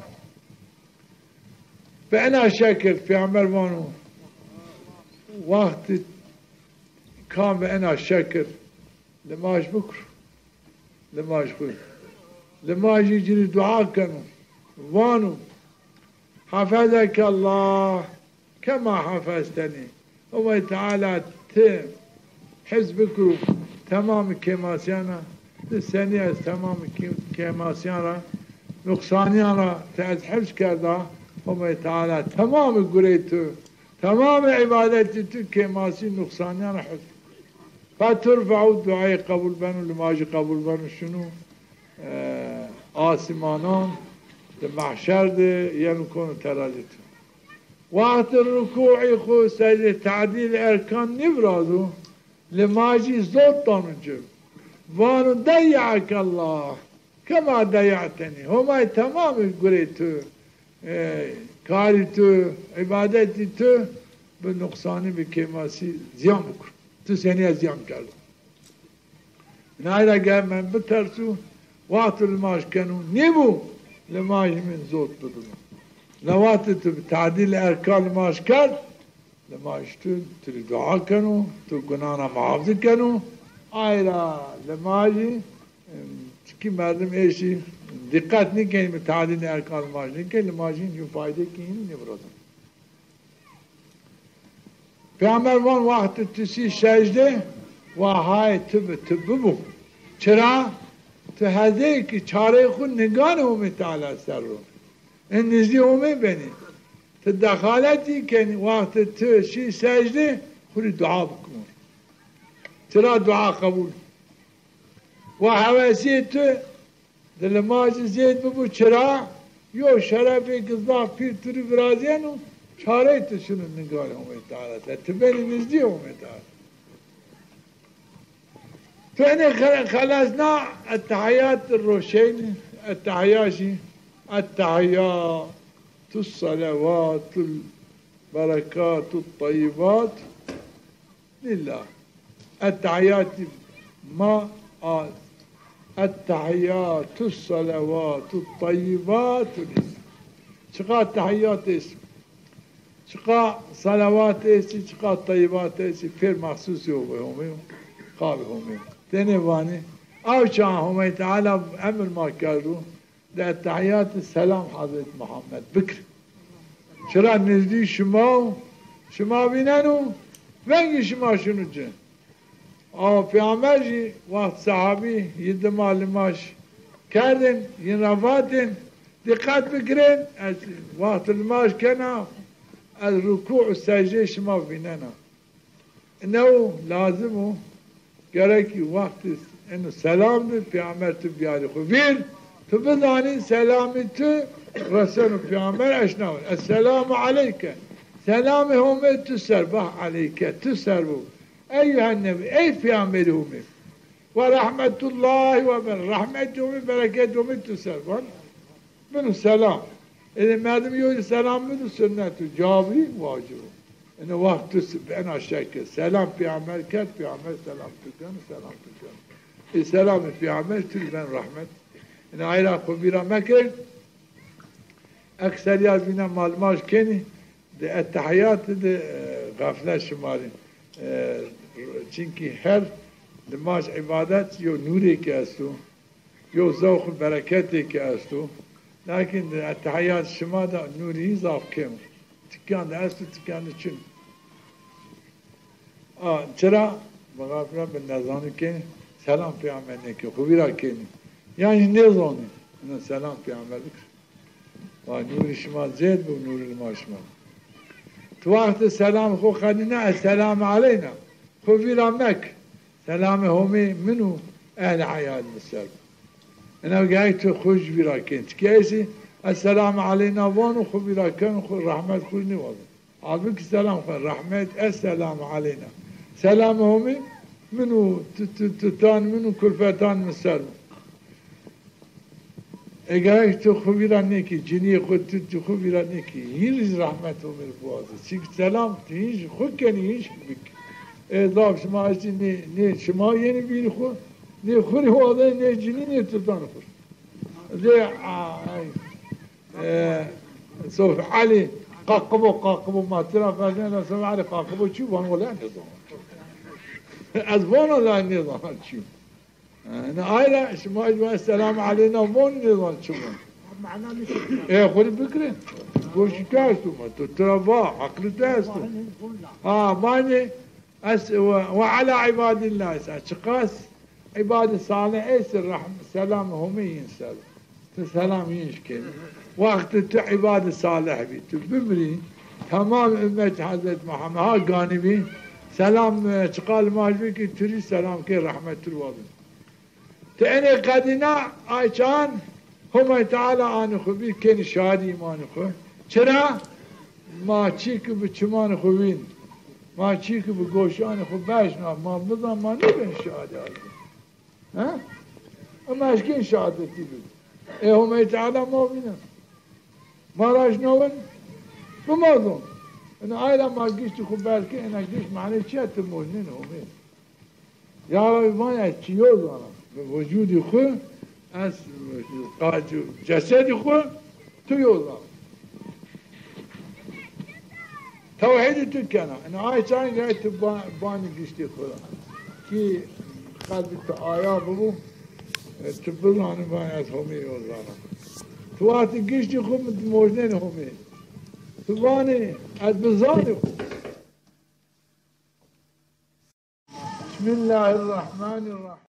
Bi ena şekil Peyxamber vano, wextî kam bi ena şekil limaj bikir, limaj xwu. Limajî ci rê dua keno, vano, Hafezekallah kema hafeztenî. Homay Teala ti hifz bikiro temamê kêmasîyan ra, ti senî ez temamê kê-, kêmasîyan ra, nuqsanîyan ra ti ez hifz kerda, Homay Teala temamê gurê tu, temamê îbadetî tu kêmasî, nuqsanîyan ra hifz. Feturfe'u, duayê qebul beno, limajî qebul beno, şino, e, asîmanan, di mehşer de yeno kono terazî tu. Wextê rukûî xwu secdê tadîl erkan nêvirazo, limajî zot dano ci. Vano, Deyye'ekallah kema deyya'tenî. Homay temamê gurê tu, e, karî tu, îbadetî tu bi nuqsanî, bi kêmasî zîyan bikir. Tu senî ez zîyan kerdo. Nay ra ger men bitersu, wexto limaj keno, nêbo limajî min zot bidino. La wexto tu bi tadîl erkan limaj kerd, limaj tu, tu rê dua keno, tu gunan ra muhafize keno. Ay ra limajî, em, çikî merdim êşî dîqet nêkenî, bi tadîl erkan limaj nêkenî, limajî nîyo faydekî hînî nêvirazeno. Peyxamber van, wextê tu şî secde, wa hayê tu bi tu bibo. Çira? Tu hezê ki çarê xwu niganê Homê Teala ser ro. Ê nizdî Homê benî. Tu dexaletî kenî, wextê tu şî secde, xwu rê dua bikon. Çira dua qebul. Wa hewesîyê tu di limajî zêd bibo, çira? Yo şerefê ki zaf pîr tu rî virazîyeno, çarey tu şino ningarê Homê Teala ser. Tu benî nizdîyê Homê Teala. Tu enê xe-, xelesna, ettehîyat roşeynî, ettehîyat jî, ettehîyatu selewatu berekatu teyyibatu lillah. Ettehîyatî ma a, ettehîyatu selewatu teyyibatu lillah. Çiqa ettehîyat est, çiqa selewat est, çiqa teyyibat est, pêr mexsûsê Homê yo, qabê Homê yo. Tenê vanê, aw çax Homey Teala emir ma kerdo, de ettehîyatî selam Hezret Muhammed bikir. Çira nizdî şima û şima vîneno, vengî şima şino ci. Ama Peyxamber jî wext sehabî yi dima limaj kerdên, yin ra vatên, dîqet bikirên, ez wext limaj kena, ez rukû û secdeyê şima vînena. Inew lazim o, gerek wextî eno selam di Peyxamber tu biyarî xwu vîr, tu bizanî selamî tu reseno Peyxamber eşnawin. Esselamu aleyke. Selamê Homê tu ser, bah aleyke, tu ser bo. Eyyuhen nebî, ey Peyxamberî Homê. Ve rahmetullahi ve ber-, rahmetî Homê, bereketî Homê tu ser bo. Bino selam. Ê merdim yo selam bido, sunnet o, cawabî wacib o. Eno wext tu s-, bi ena şekil selam peyxamber kerd, peyxamber selam tu keno, selam tu keno. Ê selamê peyxamber tu ben rehmet. Eno ayra xo vîra mekin. Ekseriya vîna ma limaj kenî, di ettehiyat di, e, xeflet şimarî. E, çinkî her limaj îbadet yo nûrê ki esto. Yo zewq û bereketê ki esto. Lakin di ettehiyat şima de nûrî zaf kêm o. Tikan de esto, tikan de çin. A, çira? Bi xafla bi nezanî kenî, selam peyxamber nêkenî, xo vîra kenî. Yanî nêzanî. Ina selam peyxamber bikir. Wa nûrî şima zêd bo, nûrî ma şima. Tu wextê selam xo qedîna, Esselamu aleyna. Xo vîra mek. Selamê Homê min û ehlê eyalî mi ser bo. Ina gerek tu xo jî vîra ken. Tikê ez zî Esselamu aleyna vano, xo vîra keno, xo rehmet xo nêwazeno. Halbukî selam xo rehmet, Esselamu aleyna. Selamê Homê min û tu, tu, tutan min û kulfetan min ser bo. Eger tu xo vîra nêkî, cinîyê xo, tu, tu xo vîra nêkî, hîn zî rehmet Homê rê biwazê. Çinkî selam tu hîn jî xo kenî, hîn jî bikî. E, zaf şima estî nê, nê şima yenî vînî xo, nê xo rê wazê, nê cinî, nê tutan xo. Zê, ay, e, Sof Elî, qaqibo, qaqibo, ma tira ferzenda Sof Elî, qaqibo çi? Van wele nêzana. Ez vana la nêzana çi. Yanî ayra şima jî van selam aleyna von nêzan çi von. E, xo rê bikirê. Goşî tu esto ma. Tu tira va, aqlê tu esto. Ha, vanê es ve, ve ala ibadillah. Çiqas îbadê salih estî, rehm-, selam Homê yin ser. Tu selam yin jî kenî. Wextê tu îbadê salih bî, tu bimirî, temam ummet Hezret Muhammed ha ganî bî, selam, e, çiqa limaj bikî, tu rî selam kê, rehmet tu rê wazin. Tu enê qedîna, ay çan, Homay Teala anî xo vîr, kenî şahidî îmanî xo. Çira? Ma çî ki bi çimanî xo vîn, ma çî ki bi goşanî xo beşna, ma bizan, ma nêben şahidê ay. Ha? Ema eşkên şehadetî bid. Ê Homey Teala ma vînen. Ma ra eşnawin, bi ma zon. Ina ayra ma giştî xo berkê, ina gişt manê çi ya? Tu mojnên Homê. Ya Rabbi, van ez çi yo zana. Bi vücudî xo, ez, qacî, cesedî xo, tu yo zana. Tewhîdî tu kena. Ina ay çan gay tu ba-, banî giştî xo ra. Ki qelbî tu aya bibo, e, tu bizanî van ez Homê yo zana. Tu wextî giştî xo mojnên Homê. Tu vanî ez bi zanî xo. Bismillahirrahmanirrahim.